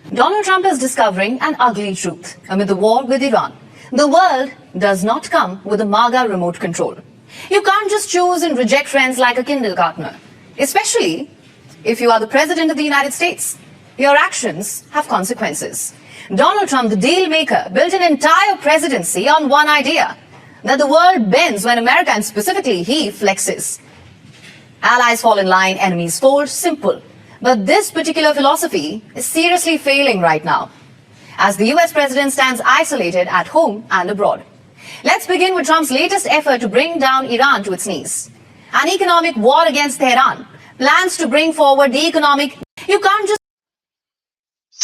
Donald Trump is discovering an ugly truth amid the war with Iran. The world does not come with a MAGA remote control. You can't just choose and reject friends like a kindergartner, especially if you are the President of the United States. Your actions have consequences. Donald Trump, the deal maker, built an entire presidency on one idea, that the world bends when America, and specifically he, flexes. Allies fall in line, enemies fold. Simple. But this particular philosophy is seriously failing right now, as the U S president stands isolated at home and abroad. Let's begin with Trump's latest effort to bring down Iran to its knees. An economic war against Tehran, plans to bring forward the economic. You can't just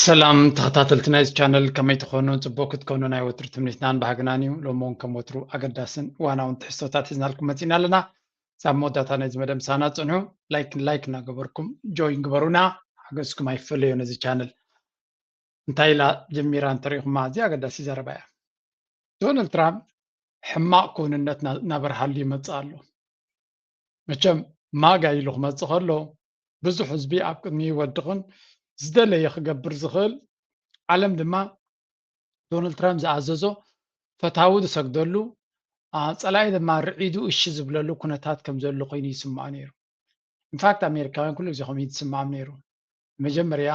ሰላም ተኸታተልቲ ናይዚ ቻነል፣ ከመይ ትኾኑ? ጽቡቅ ክትኮኑ ናይ ወትሩ ትምኒትናን ባህግናን እዩ። ሎሚ እውን ከም ወትሩ ኣገዳስን እዋናውን ትሕዝቶታት ሒዝናልኩም መጺና ኣለና። ሳብ መወዳእታ ናይዚ መደብ ምሳና ጽንሑ። ላይክ ላይክ እናገበርኩም ጆይን ግበሩና። ሓገዝኩም ኣይፈለዮ ነዚ ቻነል። እንታይ ኢላ ጀሚራ እንተሪኢኹማ፣ እዚ ኣገዳሲ ዘረባ እያ። ዶናልድ ትራምፕ ሕማቕ ክውንነት እናበርሃሉ ይመጽእ ኣሎ። መቸም ማጋ ኢሉ ክመጽእ ከሎ፣ ብዙሕ ህዝቢ ኣብ ቅድሚ ይወድቕን ዝደለየ ክገብር ዝኽእል፣ ዓለም ድማ ዶናልድ ትራምፕ ዝኣዘዞ ፈታዊ ዝሰግደሉ፣ ጸላኢ ድማ ርዒዱ እሺ ዝብለሉ ኩነታት ከም ዘሎ ኮይኑ ይስምዖ ነይሩ። ኢንፋክት ኣሜሪካውያን ኩሉ ግዜ ከምኡ እዩ ዝስምዖም ነይሩ። መጀመርያ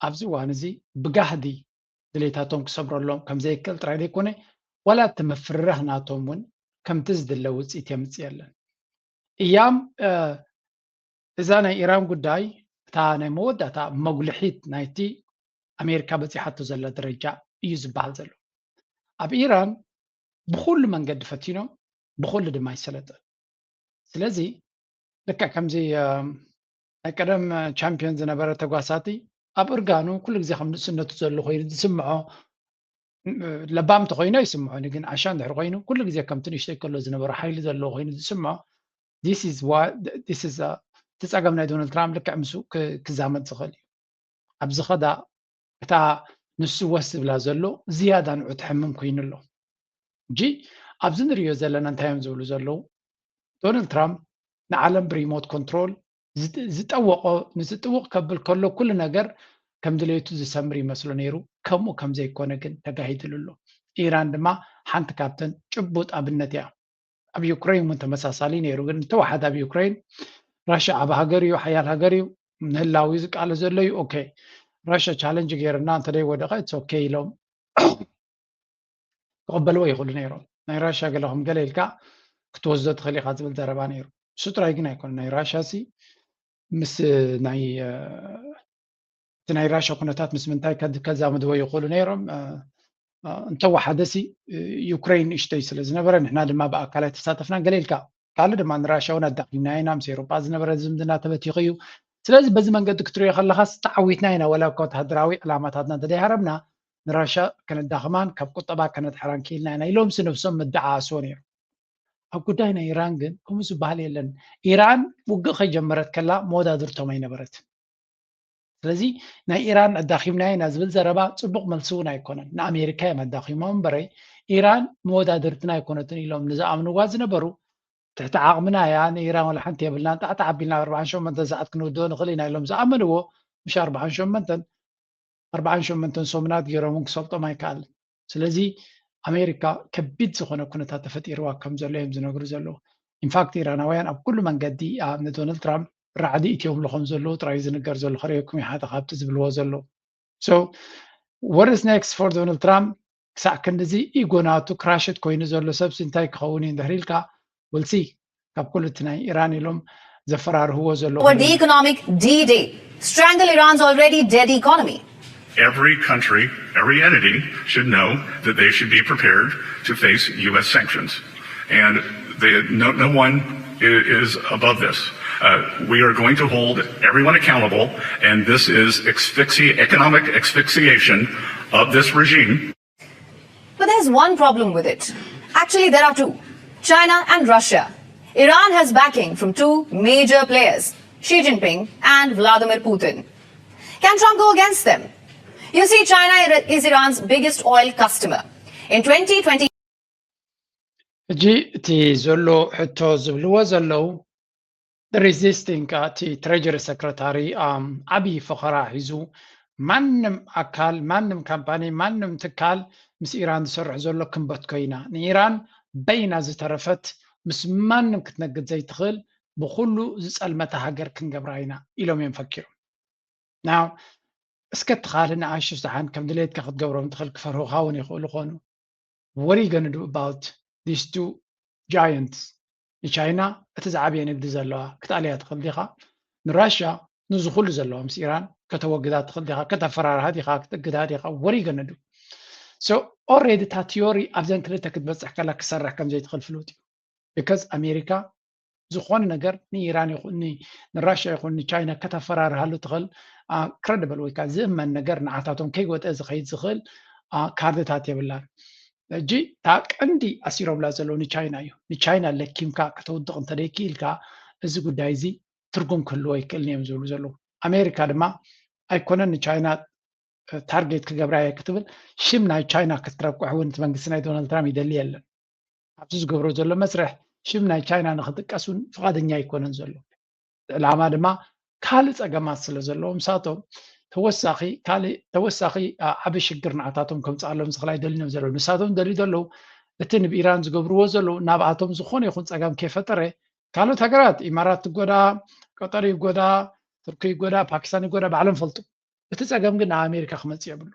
ኣብዚ እዋን እዚ ብጋህዲ ድሌታቶም ክሰምረሎም ከም ዘይክእል ጥራይ ዘይኮነ፣ ዋላ እቲ ምፍርራህ ናቶም እውን ከምቲ ዝድለ ውፅኢት የምፅእ የለን። እያም እዛ ናይ ኢራን ጉዳይ እታ ናይ መወዳእታ መጉልሒት ናይቲ ኣሜሪካ በፂሓቶ ዘላ ደረጃ እዩ ዝበሃል ዘሎ። ኣብ ኢራን ብኩሉ መንገዲ ፈቲኖም፣ ብኩሉ ድማ ይሰለጠ። ስለዚ ልክዕ ከምዚ ናይ ቀደም ቻምፒዮን ዝነበረ ተጓሳቲ ኣብ እርጋኑ ኩሉ ግዜ ከም ንእስነቱ ዘሎ ኮይኑ ዝስምዖ፣ ለባም እንተኮይኑ ኣይስምዖን፣ ግን ዓሻ እንድሕር ኮይኑ ኩሉ ግዜ ከምቲ ንእሽተይ ከሎ ዝነበረ ሓይሊ ዘለዎ ኮይኑ ዝስምዖ፣ this is what this is እቲ ጸገም ናይ ዶናልድ ትራምፕ ልክዕ ምስኡ ክዛመድ ዝኽእል እዩ። ኣብ ዝኸዳ እታ ንሱ ወስ ዝብላ ዘሎ ዝያዳ ንዑ ትሕምም ኮይኑ ኣሎ። ሕጂ ኣብዚ ንሪኦ ዘለና እንታይ እዮም ዝብሉ ዘለዉ? ዶናልድ ትራምፕ ንዓለም ብሪሞት ኮንትሮል ዝጠወቆ፣ ንዝጥውቕ ከብል ከሎ ኩሉ ነገር ከም ድሌቱ ዝሰምር ይመስሎ ነይሩ። ከምኡ ከም ዘይኮነ ግን ተጋሂድሉ ኣሎ። ኢራን ድማ ሓንቲ ካብተን ጭቡጥ ኣብነት እያ። ኣብ ዩክሬን እውን ተመሳሳሊ ነይሩ፣ ግን እንተወሓደ ኣብ ዩክሬን ራሻ ዓቢ ሃገር እዩ፣ ሓያል ሃገር እዩ፣ ንህላዊ ዝቃለ ዘሎ እዩ። ኦኬ፣ ራሻ ቻለንጅ ገይርና እንተደይ ወደቐ it's okay ኢሎም ክቕበልዎ ይኽእሉ ነይሮም። ናይ ራሻ ገለ ከም ገለ ኢልካ ክትወስዶ ትኽእል ኢኻ ዝብል ዘረባ ነይሩ። እሱ ጥራይ ግን ኣይኮነ። ናይ ራሻ ሲ ምስ ናይ እቲ ናይ ራሻ ኩነታት ምስ ምንታይ ከዛምድዎ ይኽእሉ ነይሮም? እንተወሓደ ሲ ዩክሬን ንእሽተይ ስለ ዝነበረ ንሕና ድማ ብኣካል ኣይተሳተፍናን ገለ ኢልካ ካልእ ድማ ንራሻ እውን ኣዳኺምና ኢና፣ ምስ ኤውሮጳ ዝነበረ ዝምድና ተበቲኹ እዩ። ስለዚ በዚ መንገዲ ክትሪኦ ከለኻስ ተዓዊትና ኢና፣ ዋላ እኳ ወተሃደራዊ ዕላማታትና እንተደይሃረምና ንራሻ ከነዳኽማን ካብ ቁጠባ ከነድሕራን ክኢልና ኢና ኢሎም ሲ ነብሶም መደዓኣስዎ ነይሩ። ኣብ ጉዳይ ናይ ኢራን ግን ከምኡ ዝበሃል የለን። ኢራን ውግእ ከይጀመረት ከላ መወዳድርቶም ኣይነበረትን። ስለዚ ናይ ኢራን ኣዳኺምናዮ ኢና ዝብል ዘረባ ፅቡቕ መልሲ እውን ኣይኮነን። ንኣሜሪካ እዮም ኣዳኺሞም እምበረይ ኢራን መወዳድርትና ኣይኮነትን ኢሎም ንዝኣምንዋ ዝነበሩ ትሕቲ ዓቕምና እያ፣ ንኢራን ዋላ ሓንቲ የብልናን፣ ጣዕጣዕ ኣቢልና ኣብ ኣርብዓን ሸሞንተን ሰዓት ክንውድኦ ንኽእል ኢና ኢሎም ዝኣመንዎ ምሽ ኣርብዓን ሸሞንተን ኣርብዓን ሸሞንተን ሰሙናት ገይሮም እውን ክሰልጦም ኣይከኣልን። ስለዚ ኣሜሪካ ከቢድ ዝኾነ ኩነታት ተፈጢርዋ ከም ዘሎ እዮም ዝነግሩ ዘለዉ። ኢንፋክት ኢራናውያን ኣብ ኩሉ መንገዲ ንዶናልድ ትራምፕ ራዕዲ እትዮም ልኾም ዘለዉ ጥራይ ዝንገር ዘሎ ከርእየኩም ይሓተ ካብቲ ዝብልዎ ዘለዉ። So what is next for Donald Trump? ክሳዕ ክንድዚ ኢጎ ናቱ ክራሽት ኮይኑ ዘሎ ሰብሲ እንታይ ክኸውን እዩ እንድሕር ኢልካ ውልሲ ካብ ኩሉ እቲ ናይ ኢራን ኢሎም ዘፈራርህዎ ዘለዉ Or the economic D-Day. Strangle Iran's already dead economy. Every country, every entity should know that they should be prepared to face U S sanctions. And they, no, no one is above this. Uh, we are going to hold everyone accountable, and this is asphyxi- economic asphyxiation of this regime. But there's one problem with it. Actually, there are two. China and Russia. Iran has backing from two major players, Xi Jinping and Vladimir Putin. Can Trump go against them? You see, China is Iran's biggest oil customer. In twenty twenty, ሕጂ እቲ ዘሎ ሕቶ ዝብልዎ ዘለዉ ሪዚስቲንግ እቲ ትሬጀሪ ሰክረታሪ ዓብዪ ፈኸራ ሒዙ ማንም ኣካል፣ ማንም ካምፓኒ፣ ማንም ትካል ምስ ኢራን ዝሰርሕ ዘሎ ክንበትኮ ኢና። ንኢራን በይና ዝተረፈት ምስ ማንም ክትነግድ ዘይትኽእል ብኩሉ ዝጸልመታ ሃገር ክንገብራ ኢና ኢሎም እዮም ፈኪሮም። ናው እስከ ትኻል ንኣሽሽ ዝሓን ከም ድሌትካ ክትገብሮም ትኽእል ክፈርሁኻ እውን ይኽእሉ ኾኑ። What are you gonna do about these two giants? ንቻይና እቲ ዝዓብየ ንግዲ ዘለዋ ክትኣልያ ትኽእል ዲኻ? ንራሽያ ንዚ ኩሉ ዘለዋ ምስ ኢራን ከተወግዳ ትኽእል ዲኻ? ከተፈራርሃ ዲኻ? ክትእግዳ ዲኻ? What are you gonna do? So already እታ ቲዮሪ ኣብዘን ክልተ ክትበፅሕ ከላ ክሰርሕ ከም ዘይትኽእል ፍሉጥ እዩ። Because ኣሜሪካ ዝኾነ ነገር ንኢራን ይኹን ንራሽያ ይኹን ንቻይና ከተፈራርሃሉ ትኽእል ክረድብል ወይ ከዓ ዝእመን ነገር ንዓታቶም ከይወጠ ዝኸይድ ዝኽእል ካርድታት የብላን። ሕጂ እታ ቀንዲ ኣሲሮምላ ዘለዉ ንቻይና እዩ። ንቻይና ለኪምካ ከተውድቕ እንተደይክኢልካ እዚ ጉዳይ እዚ ትርጉም ክህልዎ ኣይክእልን እዮም ዝብሉ ዘለዉ። ኣሜሪካ ድማ ኣይኮነን ንቻይና ታርጌት ክገብራ እየ ክትብል ሽም ናይ ቻይና ክትረብቅሕ እውን እቲ መንግስቲ ናይ ዶናልድ ትራምፕ ይደሊ የለን። ኣብዚ ዝገብሮ ዘሎ መስርሕ ሽም ናይ ቻይና ንክጥቀስ እውን ፍቓደኛ ኣይኮነን ዘሎ። ዕላማ ድማ ካልእ ፀገማት ስለ ዘለዎም ንሳቶም ተወሳኺ ካልእ ተወሳኺ ዓቢ ሽግር ንዓታቶም ከምፅኣሎም ዝኽእል ኣይደልን እዮም ዘለዉ። ንሳቶም ደልዩ ዘለዉ እቲ ንብኢራን ዝገብርዎ ዘለዉ ናብኣቶም ዝኾነ ይኹን ፀገም ከይፈጠረ ካልኦት ሃገራት ኢማራት ትጎዳ፣ ቀጠር ይጎዳ፣ ቱርኪ ይጎዳ፣ ፓኪስታን ይጎዳ ባዕሎም ፈልጡ። እቲ ፀገም ግን ናብ ኣሜሪካ ክመፅእ የብሉ።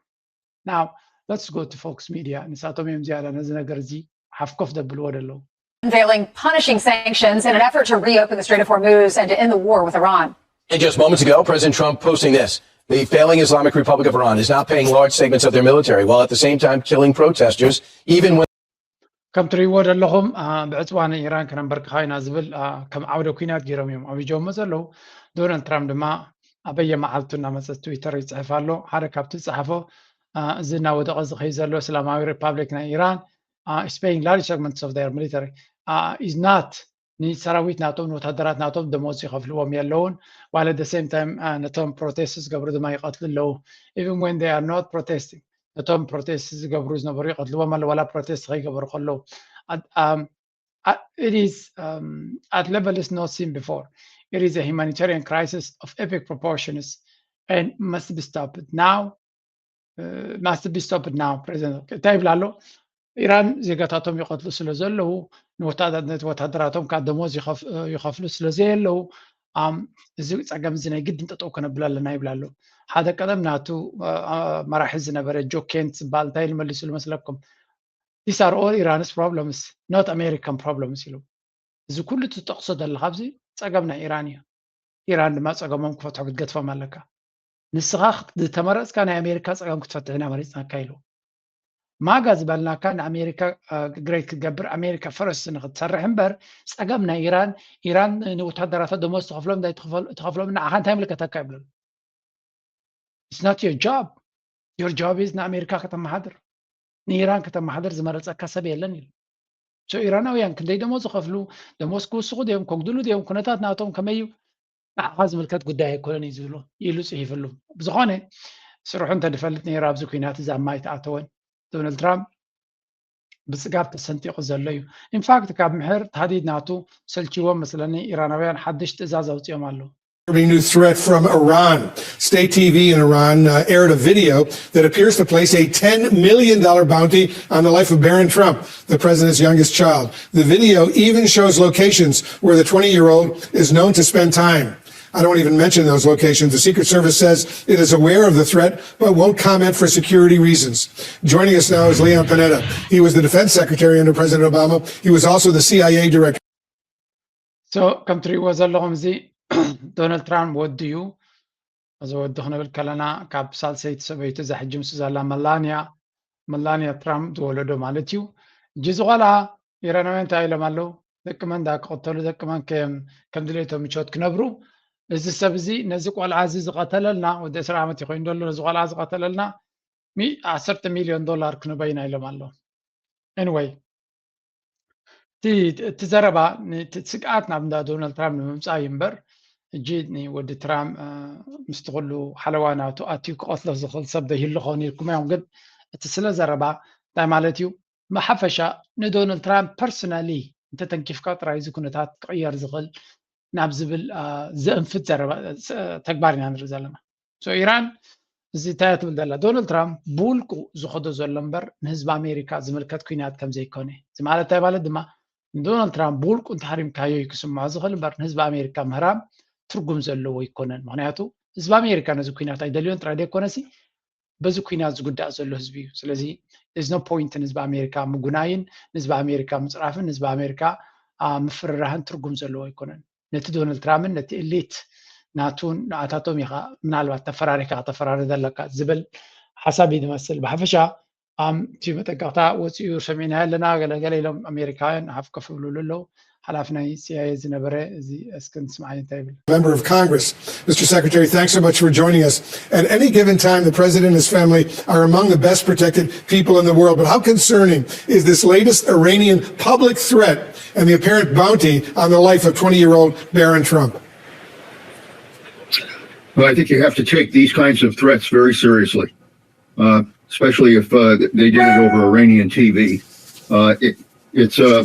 Now let's go to Fox Media። ንሳቶም እዮም ዝያዳ ነዚ ነገር እዚ ሓፍኮፍ ደብልዎ ደለዉ። Unveiling punishing sanctions in an effort to reopen the Strait of Hormuz and to end the war with Iran. And just moments ago, President Trump posting this. The failing Islamic Republic of Iran is not paying large segments of their military while at the same time killing protesters, even when ከም ትሪእዎ ዘለኹም ብዕፅዋ ንኢራን ክነንበርክኻ ኢና ዝብል ከም ዓውደ ኩናት ገይሮም እዮም ኣውጆሞ ዘለዉ። ዶናልድ ትራምፕ ድማ ኣበየ መዓልቱ እናመፀ ትዊተር ይፅሕፍ ኣሎ። ሓደ ካብቲ ዝፀሓፎ እዚ እናወደቐ ዝኸይ ዘሎ እስላማዊ ሪፓብሊክ ናይ ኢራን is paying large segments of their military is not ንሰራዊት ናቶም ንወታደራት ናቶም ደሞዝ ይኸፍልዎም የለውን። While at the same time ነቶም ፕሮቴስት ዝገብሩ ድማ ይቐትሉ ኣለዉ። Even when they are not protesting ነቶም ፕሮቴስት ዝገብሩ ዝነበሩ ይቐትልዎም ኣሎ ዋላ ፕሮቴስት ከይገበሩ ከለዉ። It is at levels not seen before. It is a humanitarian crisis of epic proportions and must be stopped now. Must be stopped now. ፕሬዚደንት እንታይ ይብል ኣሎ? ኢራን ዜጋታቶም ይቐትሉ ስለ ዘለዉ ንወታደራቶም ካብ ደሞዝ ይኸፍሉ ስለ ዘየለዉ እዚ ፀገም እዚ ናይ ግድን ጠጠው ከነብሎ ኣለና ይብል ኣሎ። ሓደ ቀደም ናቱ መራሒ ዝነበረ ጆ ኬንት ዝበሃል እንታይ ኢሉ መሊስሉ መስለኩም? These are all Iran's problems, not American problems ኢሉ። እዚ ኩሉ ትጠቕሶ ዘለኻ ኣብዚ ፀገም ናይ ኢራን እዩ። ኢራን ድማ ፀገሞም ክፈትሑ ክትገድፎም ኣለካ። ንስኻ ዝተመረፅካ ናይ ኣሜሪካ ፀገም ክትፈትሕ ኢና መሪፅናካ ኢሉ። ማጋ ዝበልናካ ንኣሜሪካ ግሬት ክትገብር ኣሜሪካ ፈረስት ንክትሰርሕ እምበር ፀገም ናይ ኢራን ኢራን ንወታደራታ ደሞዝ ትኸፍሎም እንዳይ ትኸፍሎም ንዓኻ እንታይ ምልከተካ ይብሉ። It's not your job. Your job is ንኣሜሪካ ከተመሓድር ንኢራን ከተመሓድር ዝመረፀካ ሰብ የለን ኢሉ። So ኢራናውያን ክንደይ ደሞዝ ዝኸፍሉ ደሞዝ ክውስኹ ድዮም ከጉድሉ ድዮም ኩነታት ናቶም ከመይ እዩ ንዓኻ ዝምልከት ጉዳይ ኣይኮነን እዩ ዝብሉ ኢሉ ፅሒፍሉ። ብዝኾነ ስርሑ እንተድፈልጥ ነይሩ ኣብዚ ኩናት እዚ ኣብ ማይ ተኣተወን። ዶናልድ ትራምፕ ብፅጋብ ተሰንጢቑ ዘሎ እዩ። ኢንፋክት ካብ ምሕር ታህዲድ ናቱ ሰልችዎም መስለኒ ኢራናውያን ሓድሽ ትእዛዝ ኣውፂኦም ኣለዉ። New threat from Iran. State T V in Iran uh, aired a video that appears to place a ten million dollar bounty on the life of Barron Trump, the president's youngest child. The video even shows locations where the twenty year old is known to spend time. I don't even mention those locations. The Secret Service says it is aware of the threat but won't comment for security reasons. Joining us now is Leon Panetta. He was the defense secretary under President Obama. He was also the C I A director. So ከም ትሪእዎ ዘለኹም እዚ ዶናልድ ትራምፕ ወዲ እዩ። እዚ ወዲ ክንብል ከለና ካብ ሳልሰይቲ ሰበይቲ እዛ ሕጂ ምስ ዘላ መላንያ መላንያ ትራምፕ ዝወለዶ ማለት እዩ። ሕጂ እዚ ቆልዓ ኢራናውያን እንታይ ኢሎም ኣለዉ? ደቂ መን ዳ ክቕተሉ ደቂ መን ከም ድሌቶም ምቾት ክነብሩ እዚ ሰብ እዚ ነዚ ቆልዓ እዚ ዝቐተለልና ወዲ ዕስራ ዓመት ይኮይኑ ዘሎ ነዚ ቆልዓ ዝቐተለልና ዓሰርተ ሚልዮን ዶላር ክንበይና ኢሎም ኣለዉ። Anyway እቲ ዘረባ ስግኣት ናብ እንዳ ዶናልድ ትራምፕ ንምምፃእ እዩ እምበር ሕጂ ንወዲ ትራምፕ ምስቲ ኩሉ ሓለዋ ናቱ ኣትዩ ክቐትሎ ዝኽእል ሰብ ዘይህሉ ኸውን ኢልኩም እዮም። ግን እቲ ስለ ዘረባ እንታይ ማለት እዩ? ብሓፈሻ ንዶናልድ ትራምፕ ፐርሰናሊ እንተተንኪፍካ ጥራይ እዚ ኩነታት ክቕየር ዝኽእል ናብ ዝብል ዘእንፍት ተግባር ኢና ንርኢ ዘለና። ኢራን እዚ እንታይ ትብል ዘላ? ዶናልድ ትራምፕ ብውልቁ ዝኸዶ ዘሎ እምበር ንህዝቢ ኣሜሪካ ዝምልከት ኩናት ከም ዘይኮነ። እዚ ማለት እንታይ ማለት ድማ ንዶናልድ ትራምፕ ብውልቁ እንተሃሪምካዮ እዩ ክስምዖ ዝኽእል እምበር ንህዝቢ ኣሜሪካ ምህራም ትርጉም ዘለዎ ኣይኮነን። ምክንያቱ ህዝቢ ኣሜሪካ ነዚ ኩናት ኣይደልዮን ጥራይ ዘይኮነሲ በዚ ኩናት ዝጉዳእ ዘሎ ህዝቢ እዩ። ስለዚ is no point ንህዝቢ ኣሜሪካ ምጉናይን ንህዝቢ ኣሜሪካ ምፅራፍን ንህዝቢ ኣሜሪካ ምፍርራህን ትርጉም ዘለዎ ኣይኮነን። ነቲ ዶናልድ ትራምፕን ነቲ ኤሊት ናቱን ንኣታቶም ኢኻ ምናልባት ተፈራሪካ ከተፈራሪ ዘለካ ዝብል ሓሳብ እዩ ዝመስል። ብሓፈሻ እቲ መጠንቀቕታ ወፂኡ ሰሚዕናዮ ኣለና። ገለገለ ኢሎም ኣሜሪካውያን ሓፍ ከፍ ብልሉ ኣለዉ። ሓላፊ ናይ ሲኣይኤ ዝነበረ እዚ እስክን ስምዓይ እንታይ ይብል? Member of Congress. Mister Secretary, thanks so much for joining us. At any given time, the president and his family are among the best protected people in the world. But how concerning is this latest Iranian public threat and the apparent bounty on the life of twenty-year-old Barron Trump? Well, I think you have to take these kinds of threats very seriously, uh, especially if uh, they did it over Iranian T V. Uh, it, it's uh,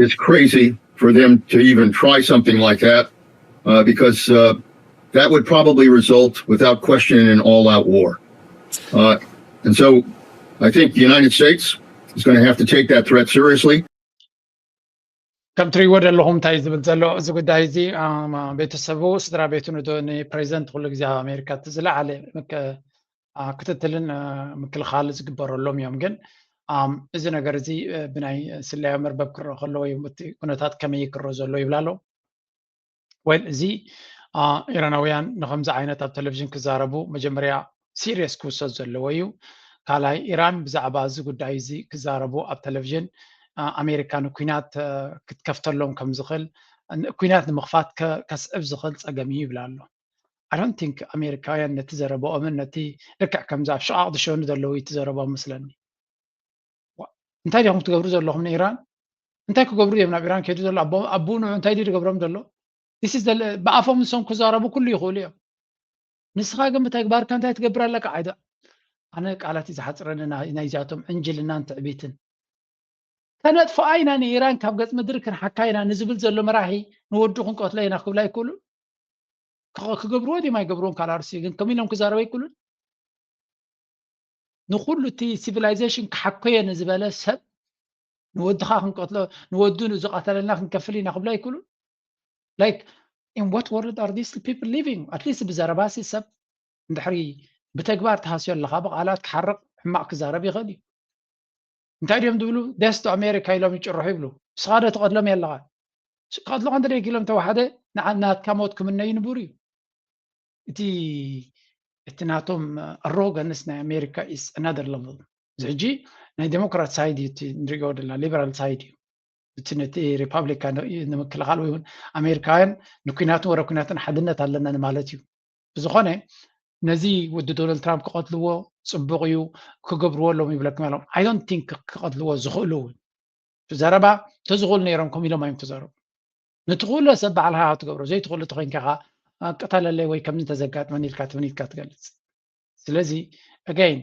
it's crazy for them to even try something like that uh, because uh, that would probably result, without question, in an all-out war. Uh, and so, I think the United States is going to have to take that threat seriously. ከም ትሪእዎ ዘለኹም እንታይ ዝብል ዘሎ እዚ ጉዳይ እዚ ቤተሰቡ ስድራ ቤቱ ንፕሬዚደንት ኩሉ ግዜ ኣብ ኣሜሪካ እቲ ዝለዓለ ክትትልን ምክልኻል ዝግበረሎም እዮም። ግን እዚ ነገር እዚ ብናይ ስለያ መርበብ ክረአ ከለዎ እቲ ኩነታት ከመይ ክረአ ዘሎ ይብላ ኣሎ። ወል እዚ ኢራናውያን ንከምዚ ዓይነት ኣብ ቴሌቪዥን ክዛረቡ መጀመርያ ሲሪየስ ክውሰድ ዘለዎ እዩ። ካልኣይ ኢራን ብዛዕባ እዚ ጉዳይ እዚ ክዛረቡ ኣብ ቴሌቪዥን ኣሜሪካ ንኩናት ክትከፍተሎም ከም ዝኽእል ኩናት ንምኽፋት ከስዕብ ዝኽእል ፀገም እዩ ይብላ ኣሎ። I don't think ኣሜሪካውያን ነቲ ዘረበኦምን ነቲ ልክዕ ከምዚ ኣብ ሽቓቕ ዝሸኑ ዘለዉ እዩ እቲ ዘረቦም መስለኒ። እንታይ ዲኹም ትገብሩ ዘለኹም ንኢራን? እንታይ ክገብሩ እዮም ናብ ኢራን ከይዱ ዘሎ? ኣቦኡ ንዑ እንታይ ድዩ ዝገብሮም ዘሎ? ብኣፎም ንሶም ክዛረቡ ኩሉ ይኽእሉ እዮም። ንስኻ ግን ብተግባርካ እንታይ ትገብር ኣለካ? ኣይደ ኣነ ቃላት እዩ ዝሓፅረኒ ናይዚኣቶም ዕንጅልናን ትዕቢትን። ከነጥፍኣ ኢና ንኢራን ካብ ገፅ ምድሪ ክንሓካ ኢና ንዝብል ዘሎ መራሒ ንወዱ ክንቀትሎ ኢና ክብላ ኣይክእሉን። ክገብርዎ ድም ኣይገብርዎን ካልኣርሲ ግን ከም ኢሎም ክዛረቡ ኣይክእሉን። ንኩሉ እቲ ሲቪላይዜሽን ክሓኮየ ንዝበለ ሰብ ንወድኻ ክንቀትሎ ንወዱ ዝቐተለልና ክንከፍል ኢና ክብሉ ኣይክእሉን። Like in what world are these people living? At least ብዘረባሲ ሰብ እንድሕሪ ብተግባር ተሃስዮ ኣለኻ ብቃላት ክሓርቕ ሕማቕ ክዛረብ ይኽእል እዩ። እንታይ ድዮም ዝብሉ? Death to America ኢሎም ይጭርሑ ይብሉ። ንስኻ ዶ ትቐትሎም ኣለኻ? ክቐትልኻ እንተ ደይክኢሎም ተዋሓደ ናትካ ሞት ክምነዩ ንቡር እዩ። እቲ እቲ ናቶም ኣሮጋንስ ናይ ኣሜሪካ is another level። እዚ ሕጂ ናይ ዴሞክራት ሳይድ እዩ እቲ ንሪኦ ዘለና ሊበራል ሳይድ እዩ። እቲ ነቲ ሪፓብሊካን ንምክልኻል ወይ እውን ኣሜሪካውያን ንኩናትን ወረ ኩናትን ሓድነት ኣለና ንማለት እዩ። ብዝኾነ ነዚ ወዲ ዶናልድ ትራምፕ ክቐትልዎ ፅቡቕ እዩ ክገብርዎ ኣለዎም ይብለኩም ኣለኹ። I don't think ክቐትልዎ ዝኽእሉ እውን ዘረባ ተዝኽእሉ ነይሮም ከም ኢሎም እዮም ተዛረቡ። ንትኽእሎ ሰብ ባዕልኻ ትገብሮ ዘይትኽእሉ ተኮይንካ ኸዓ ቅተለለይ ወይ ከምዚ ተዘጋጥመን ኢልካ ትብል ኢልካ ትገልፅ። ስለዚ again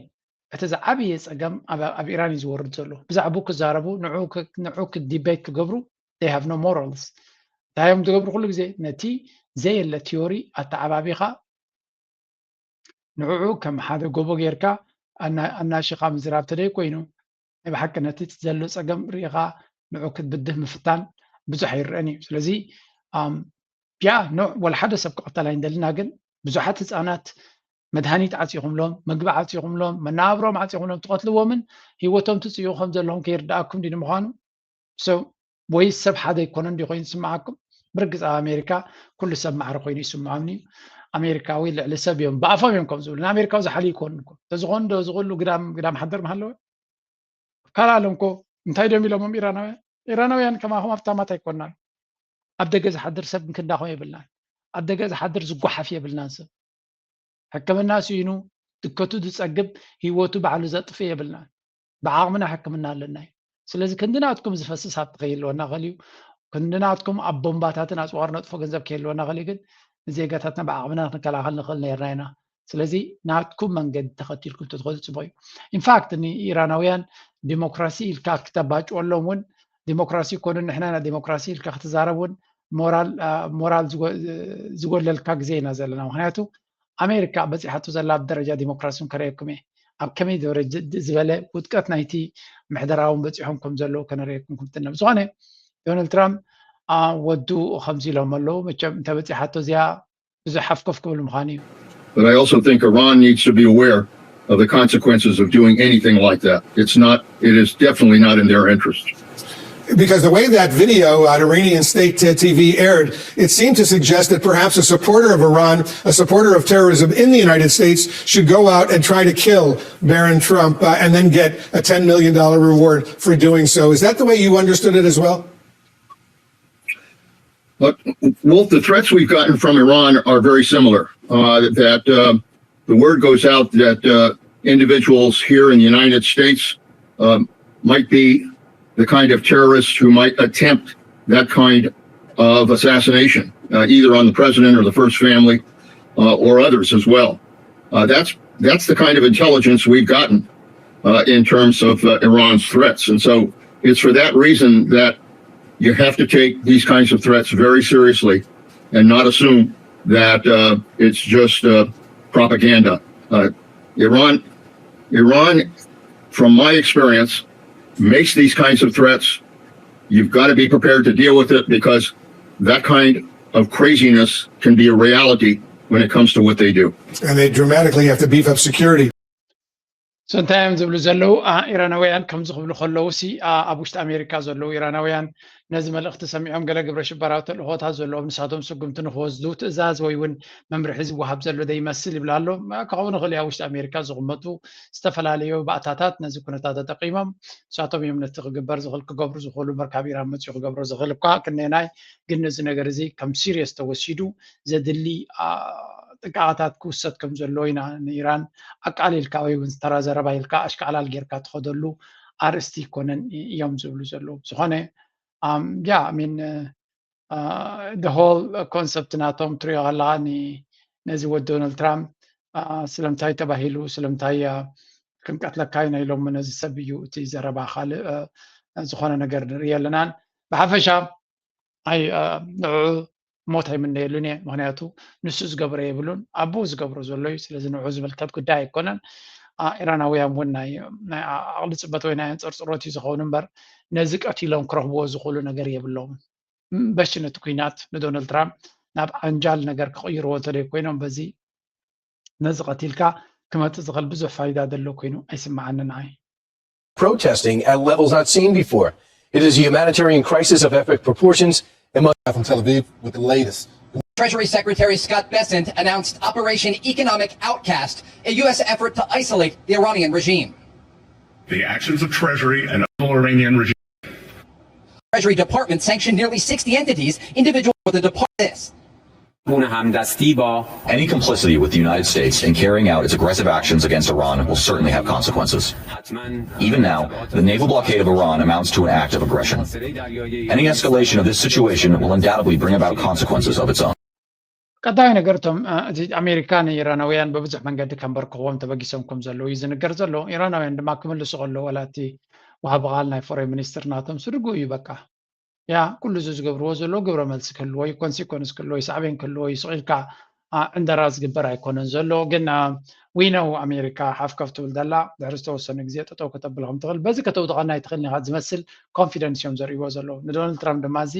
እቲ ዝዓበየ ፀገም ኣብ ኢራን እዩ ዝወርድ ዘሎ። ብዛዕቡ ክዛረቡ ንዑ ዲቤት ክገብሩ they have no morals። እንታይ እዮም ዝገብሩ ኩሉ ግዜ ነቲ ዘየለ ቲዮሪ ኣተዓባቢኻ ንዕዑ ከም ሓደ ጎቦ ጌርካ ኣናሽኻ ምዝራብ ተደይ ኮይኑ ናይ ብሓቂ ነቲ ዘሎ ፀገም ርኢኻ ንዑ ክትብድህ ምፍታን ብዙሕ ኣይረአን እዩ። ስለዚ ያ ኖ ወላ ሓደ ሰብ ክቐተል ኣይንደልና፣ ግን ብዙሓት ህፃናት መድሃኒት ዓፂኹምሎም፣ ምግቢ ዓፂኹምሎም፣ መነባብሮም ዓፂኹምሎም ትቐትልዎምን ህይወቶም ትፅይቑ ከም ዘለኹም ከይርድኣኩም ድዩ ንምዃኑ? So ወይ ሰብ ሓደ ኣይኮነን ድዩ ኮይኑ ዝስምዓኩም? ብርግፅ ኣብ ኣሜሪካ ኩሉ ሰብ ማዕረ ኮይኑ ይስምዖምኒ እዩ። ኣሜሪካዊ ልዕሊ ሰብ እዮም ብኣፎም እዮም ከም ዝብሉ ንኣሜሪካዊ ዝሓልዩ ይኮኑ እኮ ተዝኾኑ ዶ ዝኽእሉ ግዳም ግዳም ሓደር ምሃለወ ካልእ ዓለም ኮ እንታይ ድዮም ኢሎሞም ኢራናውያን? ኢራናውያን ከማኹም ሃብታማት ኣይኮናን። ኣብ ደገ ዝሓድር ሰብ ክንዳኹም የብልናን። ኣብ ደገ ዝሓድር ዝጓሓፍ የብልናን። ሰብ ሕክምና ስኢኑ ድከቱ ዝፀግብ ህይወቱ ባዕሉ ዘጥፍእ የብልናን። ብዓቕምና ሕክምና ኣለና እዩ። ስለዚ ክንዲ ናትኩም ዝፈስስ ሃብቲ ከይህልወና ኸእል እዩ። ክንዲ ናትኩም ኣብ ቦምባታትን ኣፅዋር ነጥፎ ገንዘብ ከይህልወና ኸእል እዩ። ግን ንዜጋታትና ብዓቕምና ክንከላኸል ንኽእል ነርና ኢና። ስለዚ ናትኩም መንገዲ ተኸቲልኩም ተትኸዱ ፅቡቕ እዩ። ኢንፋክት ንኢራናውያን ዲሞክራሲ ኢልካ ክተባጭወሎም እውን ዲሞክራሲ ይኮኑ ንሕና ኢና ዲሞክራሲ ኢልካ ክትዛረብ እውን ሞራል ሞራል ዝጎለልካ ግዜ ኢና ዘለና። ምክንያቱ ኣሜሪካ በፂሓቶ ዘላ ኣብ ደረጃ ዲሞክራሲ እውን ከርእየኩም እየ። ኣብ ከመይ ደረጃ ዝበለ ውድቀት ናይቲ ምሕደራውን በፂሖም ከም ዘለዉ ከነርእየኩም ክምትነ። ብዝኾነ ዶናልድ ትራምፕ ወዱ ከምዚ ኢሎም ኣለዉ። መቸም እንተበፂሓቶ እዚኣ ብዙሕ ሓፍኮፍ ክብል ምዃኑ እዩ። But I also think Iran needs to be aware of the consequences of doing anything like that. It's not, it is definitely not in their interest. Because the way that video on Iranian state T V aired, it seemed to suggest that perhaps a supporter of Iran, a supporter of terrorism in the United States, should go out and try to kill Barron Trump uh, and then get a ten million dollar reward for doing so. Is that the way you understood it as well? But Wolf, the threats we've gotten from Iran are very similar. Uh, that uh, the word goes out that uh, individuals here in the United States um, might be the kind of terrorists who might attempt that kind of assassination, uh, either on the president or the first family uh, or others as well. Uh, that's that's the kind of intelligence we've gotten uh, in terms of uh, Iran's threats, and so it's for that reason that you have to take these kinds of threats very seriously and not assume that uh, it's just uh, propaganda. Uh, Iran, Iran, from my experience, makes these kinds of threats. You've got to be prepared to deal with it because that kind of craziness can be a reality when it comes to what they do. And they dramatically have to beef up security. So እንታይ እዮም ዝብሉ ዘለዉ? ኢራናውያን ከምዚ ክብሉ ከለዉ ሲ ኣብ ውሽጢ ኣሜሪካ ዘለዉ ኢራናውያን ነዚ መልእኽቲ ሰሚዖም ገለ ግብረ ሽበራዊ ተልእኾታት ዘለዎም ንሳቶም ስጉምቲ ንክወስዱ ትእዛዝ ወይ እውን መምርሒ ዝወሃብ ዘሎ ዘይመስል ይብል ኣሎ። ክኸውን ይኽእል እዩ ኣብ ውሽጢ ኣሜሪካ ዝቕመጡ ዝተፈላለዩ ባእታታት ነዚ ኩነታት ተጠቂሞም ንሳቶም እዮም ነቲ ክግበር ዝኽእል ክገብሩ ዝኽእሉ እምበር ካብ ኢራን መፅኡ ክገብሮ ዝኽእል እኳ ክንደየናይ ግን ነዚ ነገር እዚ ከም serious ተወሲዱ ዘድሊ ጥቃዓታት ክውሰድ ከም ዘለዎ ኢና ንኢራን ኣቃሊልካ ወይ እውን ተራ ዘረባ ኢልካ ኣሽካዕላል ጌርካ ትኸደሉ ኣርእስቲ ይኮነን እዮም ዝብሉ ዘለዉ ብዝኾነ ያ ሚን the whole concept ናቶም ትሪኦ ከለካ ነዚ ወዲ ዶናልድ ትራምፕ ስለምንታይ ተባሂሉ ስለምንታይ ክንቀትለካ ኢና ኢሎሞ ነዚ ሰብ እዩ እቲ ዘረባ ካልእ ዝኾነ ነገር ንርኢ ኣለናን ብሓፈሻ ኣይ ንዕኡ ሞት ኣይምነየሉን እየ ምክንያቱ ንሱ ዝገብሮ የብሉን ኣቦኡ ዝገብሮ ዘሎ እዩ ስለዚ ንዕኡ ዝምልከት ጉዳይ ኣይኮነን ኢራናውያን እውን ናይ ኣቕሊ ፅበት ወይ ናይ ኣንፀርፅሮት እዩ ዝኸውን እምበር ነዚ ቀቲሎም ክረኽብዎ ዝኽእሉ ነገር የብለውን በሺ ነቲ ኩናት ንዶናልድ ትራምፕ ናብ ዓንጃል ነገር ክቕይርዎ እንተደይ ኮይኖም በዚ ነዚ ቀቲልካ ክመፅእ ዝኽእል ብዙሕ ፋይዳ ዘሎ ኮይኑ ኣይስምዓንን ኣይ protesting at levels not seen before. It is a humanitarian crisis of epic proportions. And from Tel Aviv with the latest. Treasury Secretary Scott Bessent announced Operation Economic Outcast, a U S effort to isolate the Iranian regime. The actions of Treasury and the Iranian regime. Treasury Department sanctioned nearly sixty entities, individuals with the department. Any complicity with the United States in carrying out its aggressive actions against Iran will certainly have consequences. Even now, the naval blockade of Iran amounts to an act of aggression. Any escalation of this situation will undoubtedly bring about consequences of its own. ቀዳማይ ነገር እቶም እቲ ኣሜሪካ ንኢራናውያን ብብዙሕ መንገዲ ከንበርክኽዎም ተበጊሶም ከም ዘለዉ እዩ ዝንገር ዘሎ ኢራናውያን ድማ ክምልሱ ከለዉ ወላ እቲ ወሃቢ ቃል ናይ ፎሬን ሚኒስትር ናቶም ስድጉ እዩ በቃ ያ ኩሉ እዚ ዝገብርዎ ዘለዉ ግብረ መልሲ ክህልዎ እዩ ኮንሲኮንስ ክህልዎ እዩ ሳዕቤን ክህልዎ እዩ ስቕ ኢልካ ዕንደራ ዝግበር ኣይኮነን ዘሎ ግን we know ኣሜሪካ ሓፍ ከፍ ትብል ዘላ ድሕሪ ዝተወሰነ ግዜ ጠጠው ከተብል ከም ትኽእል በዚ ከተውድቐና ኣይትኽእልን ኢኻ ዝመስል confidence እዮም ዘርእይዎ ዘለዉ ንዶናልድ ትራምፕ ድማ እዚ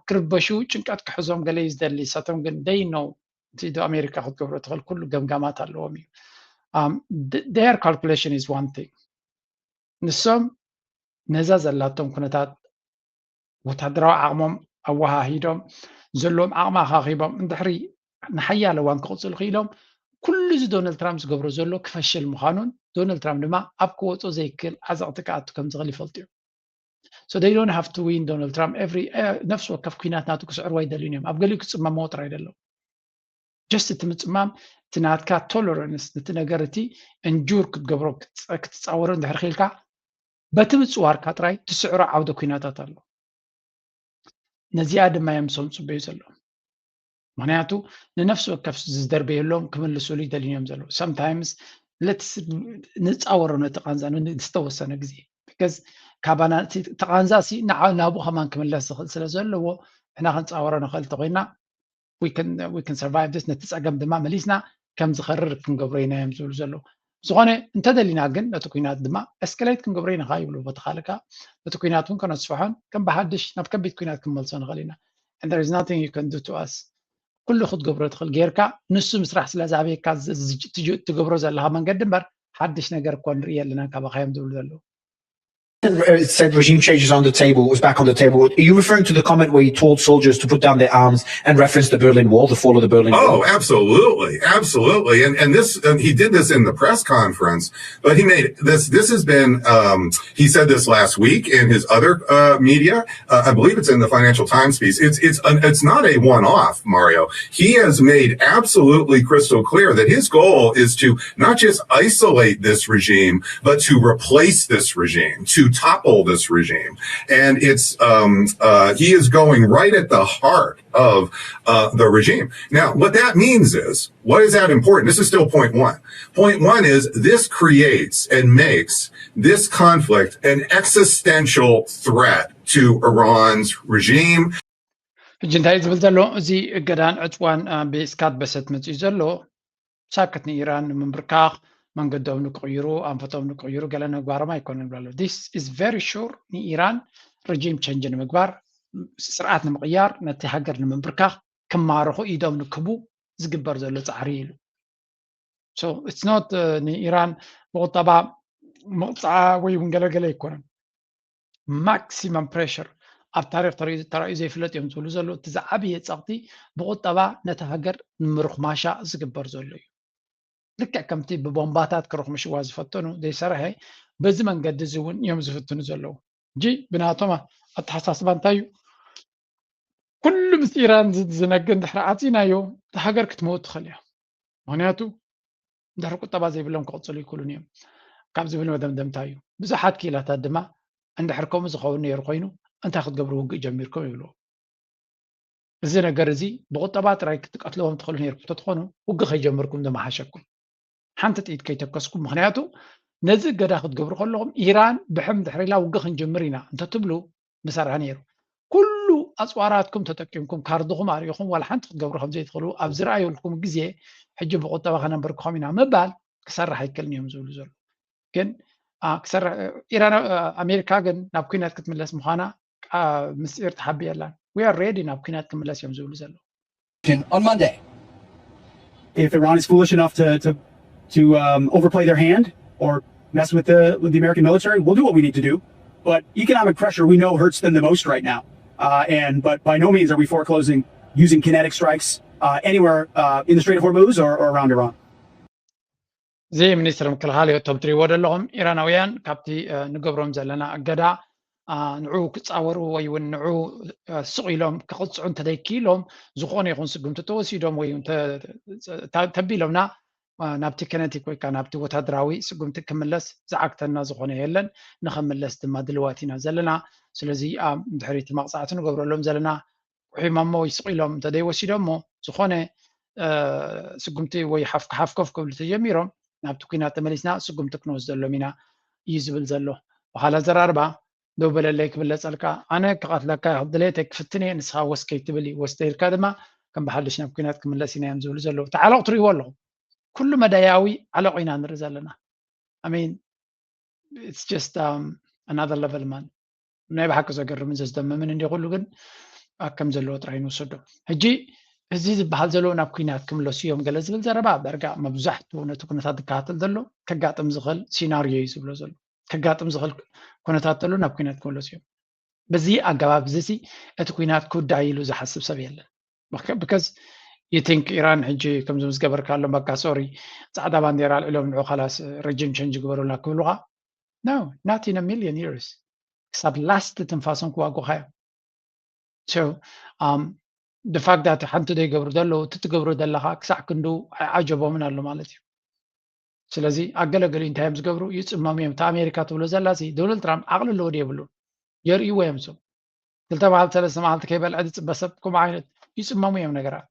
ክርበሹ ጭንቀት ክሕዞም ገለ እዩ ዝደሊ ንሳቶም ግን they know እቲ ዶ ኣሜሪካ ክትገብሮ ትኽእል ኩሉ ገምጋማት ኣለዎም እዩ their calculation is one thing ንሶም ነዛ ዘላቶም ኩነታት ወታደራዊ ዓቕሞም ኣወሃሂዶም ዘለዎም ዓቕሚ ኣኻኺቦም እንድሕሪ ንሓያለ እዋን ክቕፅሉ ክኢሎም ኩሉ እዚ ዶናልድ ትራምፕ ዝገብሮ ዘሎ ክፈሽል ምዃኑን ዶናልድ ትራምፕ ድማ ኣብ ክወፆ ዘይክእል ዓዘቕቲ ክኣቱ ከም ዝኽእል ይፈልጡ እዮም so they don't have to win Donald Trump every ነፍሲ ወከፍ ኩናት ናቱ ክስዕርዎ ኣይደልዩን እዮም ኣብ ገሊኡ ክፅመምዎ ጥራይ ደለዉ just እቲ ምፅማም እቲ ናትካ tolerance ነቲ ነገር እቲ endure ክትገብሮ ክትፃወሮ እንድሕር ክኢልካ በቲ ምፅዋርካ ጥራይ ትስዕሮ ዓውደ ኩናታት ኣሎ ነዚኣ ድማ እዮም ሰም ፅበዩ ዘለዉ ምክንያቱ ንነፍሲ ወከፍ ዝደርበየሎም ክምልስሉ ይደልዮም ዘለዉ sometimes ንፃወሮ ነቲ ቃንዛ ዝተወሰነ ግዜ because ካባና እቲ ቃንዛ ሲ ናብኡ ከማን ክምለስ ዝኽእል ስለ ዘለዎ ንሕና ክንፃወሮ ንኽእል ተኮይና we can survive this፣ ነቲ ፀገም ድማ መሊስና ከም ዝኸርር ክንገብሮ ኢና እዮም ዝብሉ ዘለዉ። ዝኾነ እንተደሊና ግን ነቲ ኩናት ድማ escalate ክንገብሮ ኢና ይብሉ። በቲ ካልእ ነቲ ኩናት እውን ከነስፍሖን ከም ብሓድሽ ናብ ከቢድ ኩናት ክንመልሶ ንኽእል ኢና። There is nothing you can do to us። ኩሉ ክትገብሮ ትኽእል ጌርካ ንሱ ምስራሕ ስለ ዝኣበየካ ትገብሮ ዘለኻ መንገዲ እምበር ሓድሽ ነገር እኮ ንርኢ ኣለና ካባኻ እዮም ዝብሉ ዘለዉ። Said regime change is on the table, is back on the table. Are you referring to the comment where he told soldiers to put down their arms and referenced the Berlin Wall, the fall of the Berlin Wall? Oh, absolutely, absolutely. And and this and he did this in the press conference, but he made this. This has been. Um, he said this last week in his other uh, media. Uh, I believe it's in the Financial Times piece. It's it's an, it's not a one-off, Mario. He has made absolutely crystal clear that his goal is to not just isolate this regime, but to replace this regime, to topple this regime. And it's um, uh, he is going right at the heart of uh, the regime. Now, what that means is, what is that important? This is still point one. Point one is this creates and makes this conflict an existential threat to Iran's regime. ሕጂ እንታይ ዝብል ዘሎ? እዚ እገዳን ዕፅዋን ብስካት በሰት መፅኡ ዘሎ ሳክት ንኢራን ንምንብርካኽ መንገዶም ንክቕይሩ፣ ኣንፈቶም ንክቕይሩ ገለ ንምግባሮም ኣይኮነን ብሎ ኣሎ። This is very sure ንኢራን regime change ንምግባር፣ ስርዓት ንምቕያር፣ ነቲ ሃገር ንምንብርካኽ፣ ክማረኹ፣ ኢዶም ንክቡ ዝግበር ዘሎ ፃዕሪ ኢሉ። So it's not ንኢራን ብቁጠባ ምቕፃዓ ወይ እውን ገለገለ ኣይኮነን። Maximum pressure ኣብ ታሪክ ተራእዩ ዘይፍለጥ እዮም ዝብሉ ዘለዉ። እቲ ዝዓበየ ፀቕጢ ብቁጠባ ነቲ ሃገር ንምርኹማሻ ዝግበር ዘሎ እዩ። ልክዕ ከምቲ ብቦምባታት ክረኽምሽዋ ዝፈተኑ ዘይሰርሐ፣ በዚ መንገዲ እዚ እውን እዮም ዝፍትኑ ዘለዉ። ሕጂ ብናቶም ኣተሓሳስባ እንታይ እዩ? ኩሉ ምስ ኢራን ዝነግር እንድሕር ዓፂናዮ፣ እታ ሃገር ክትመውት ትኽእል እያ። ምክንያቱ እንድሕር ቁጠባ ዘይብሎም ክቕፅሉ ይክእሉን እዮም ካብ ዝብል መደምደምታ እዩ። ብዙሓት ክኢላታት ድማ እንድሕር ከምኡ ዝኸውን ነይሩ ኮይኑ እንታይ ክትገብሩ ውግእ ጀሚርኩም ይብልዎ። እዚ ነገር እዚ ብቁጠባ ጥራይ ክትቀትልዎም ትኽእሉ ነይርኩም ተትኾኑ ውግእ ከይጀምርኩም ዝመሓሸኩም። ሓንቲ ጥይት ከይተከስኩም። ምክንያቱ ነዚ እገዳ ክትገብሩ ከለኹም ኢራን ብሕም ድሕር ኢላ ውግእ ክንጅምር ኢና እንተትብሉ ምሰረሐ ነይሩ። ኩሉ ኣፅዋራትኩም ተጠቂምኩም ካርድኹም ኣሪእኹም ዋላ ሓንቲ ክትገብሩ ከምዘይትኽእሉ ኣብ ዝረኣየልኩም ግዜ ሕጂ ብቁጠባ ከነንበርክኾም ኢና ምባል ክሰርሕ ኣይክእልን እዮም ዝብሉ ዘለዉ። ግን ክሰርሕ ኢራን ኣሜሪካ ግን ናብ ኩናት ክትምለስ ምዃና ምስጢር ተሓብየላን። We are ready ናብ ኩናት ክምለስ እዮም ዝብሉ ዘለዉ። On Monday, if Iran is foolish enough to to to um, overplay their hand or mess with the with the American military, we'll do what we need to do. But economic pressure we know hurts them the most right now. Uh, and but by no means are we foreclosing using kinetic strikes uh, anywhere uh, in the Strait of Hormuz or, or around Iran. እዚ ሚኒስትር ምክልኻል እዩ። እቶም ትሪእዎ ዘለኹም ኢራናውያን ካብቲ ንገብሮም ዘለና እገዳ ንዑ ክፃወሩ ወይ እውን ንዑ ስቕ ኢሎም ክቕፅዑ እንተዘይክኢሎም ዝኾነ ይኹን ስጉምቲ ተወሲዶም ወይ እውን ተቢሎምና ናብቲ ከነቲክ ወይ ከዓ ናብቲ ወታደራዊ ስጉምቲ ክምለስ ዝዓግተና ዝኾነ የለን። ንኸምለስ ድማ ድልዋት ኢና ዘለና። ስለዚ ድሕሪቲ መቕፃዕቲ ንገብረሎም ዘለና ቁሒሞሞ ወይ ስቕ ኢሎም እንተደይወሲዶሞ ዝኾነ ስጉምቲ ወይ ሓፍኮፍ ክብሉ ተጀሚሮም ናብቲ ኩናት ተመሊስና ስጉምቲ ክንወስደሎም ኢና እዩ ዝብል ዘሎ። በኻል ኣዘራርባ ደው በለለይ ክብለፀልካ፣ ኣነ ክቐትለካ ድሌተይ ክፍትን እየ፣ ንስኻ ወስ ከይትብል እዩ፣ ወስ ተይልካ ድማ ከም ብሓድሽ ናብ ኩናት ክምለስ ኢና እዮም ዝብሉ ዘለዉ። እቲ ዓለቕ ትሪእዎ ኣለኹም። ኩሉ መዳያዊ ዓለቕ ኢና ንርኢ ዘለና። I mean, it's just um, another level, man. ናይ ብሓቂ ዘገርምን ዘስደምምን እንዲ ኩሉ ግን ከም ዘለዎ ጥራይ ንወሰዶ። ሕጂ እዚ ዝበሃል ዘሎ ናብ ኩናት ክምለሱ እዮም ገለ ዝብል ዘረባ ዳርጋ መብዛሕትኡ ነቲ ኩነታት ዝከታተል ዘሎ ከጋጥም ዝኽእል ሲናርዮ እዩ ዝብሎ ዘሎ። ከጋጥም ዝኽእል ኩነታት ዘሎ ናብ ኩናት ክምለሱ እዮም። በዚ ኣገባብ እዚ እቲ ኩናት ክውዳእ ኢሉ ዝሓስብ ሰብ የለን። Because you think ኢራን ሕጂ ከምዚ ምስ ገበርካሎም በቃ ሶሪ ፃዕዳ ባንዴራ ኣልዒሎም ንዑ ካላስ regime change ግበሩልና ክብሉኻ? No, not in a million years. ክሳብ last ትንፋሶም ክዋጉኻ እዮም። So um, the fact that ሓንቲ ዘይገብሩ ዘለዉ እቲ ትገብሮ ዘለኻ ክሳዕ ክንዱ ኣይዓጀቦምን ኣሎ ማለት እዩ። ስለዚ ኣገለገሊ እንታይ እዮም ዝገብሩ? ይፅመሙ እዮም። እታ ኣሜሪካ ትብሎ ዘላ ዶናልድ ትራምፕ ዓቕሊ ኣለዎ ዶ የብሉን? የርእይዎ እዮም እሶም። ክልተ መዓልቲ ሰለስተ መዓልቲ ከይበልዐ ዝፅበ ሰብ ከምኡ ዓይነት ይፅመሙ እዮም ነገራት።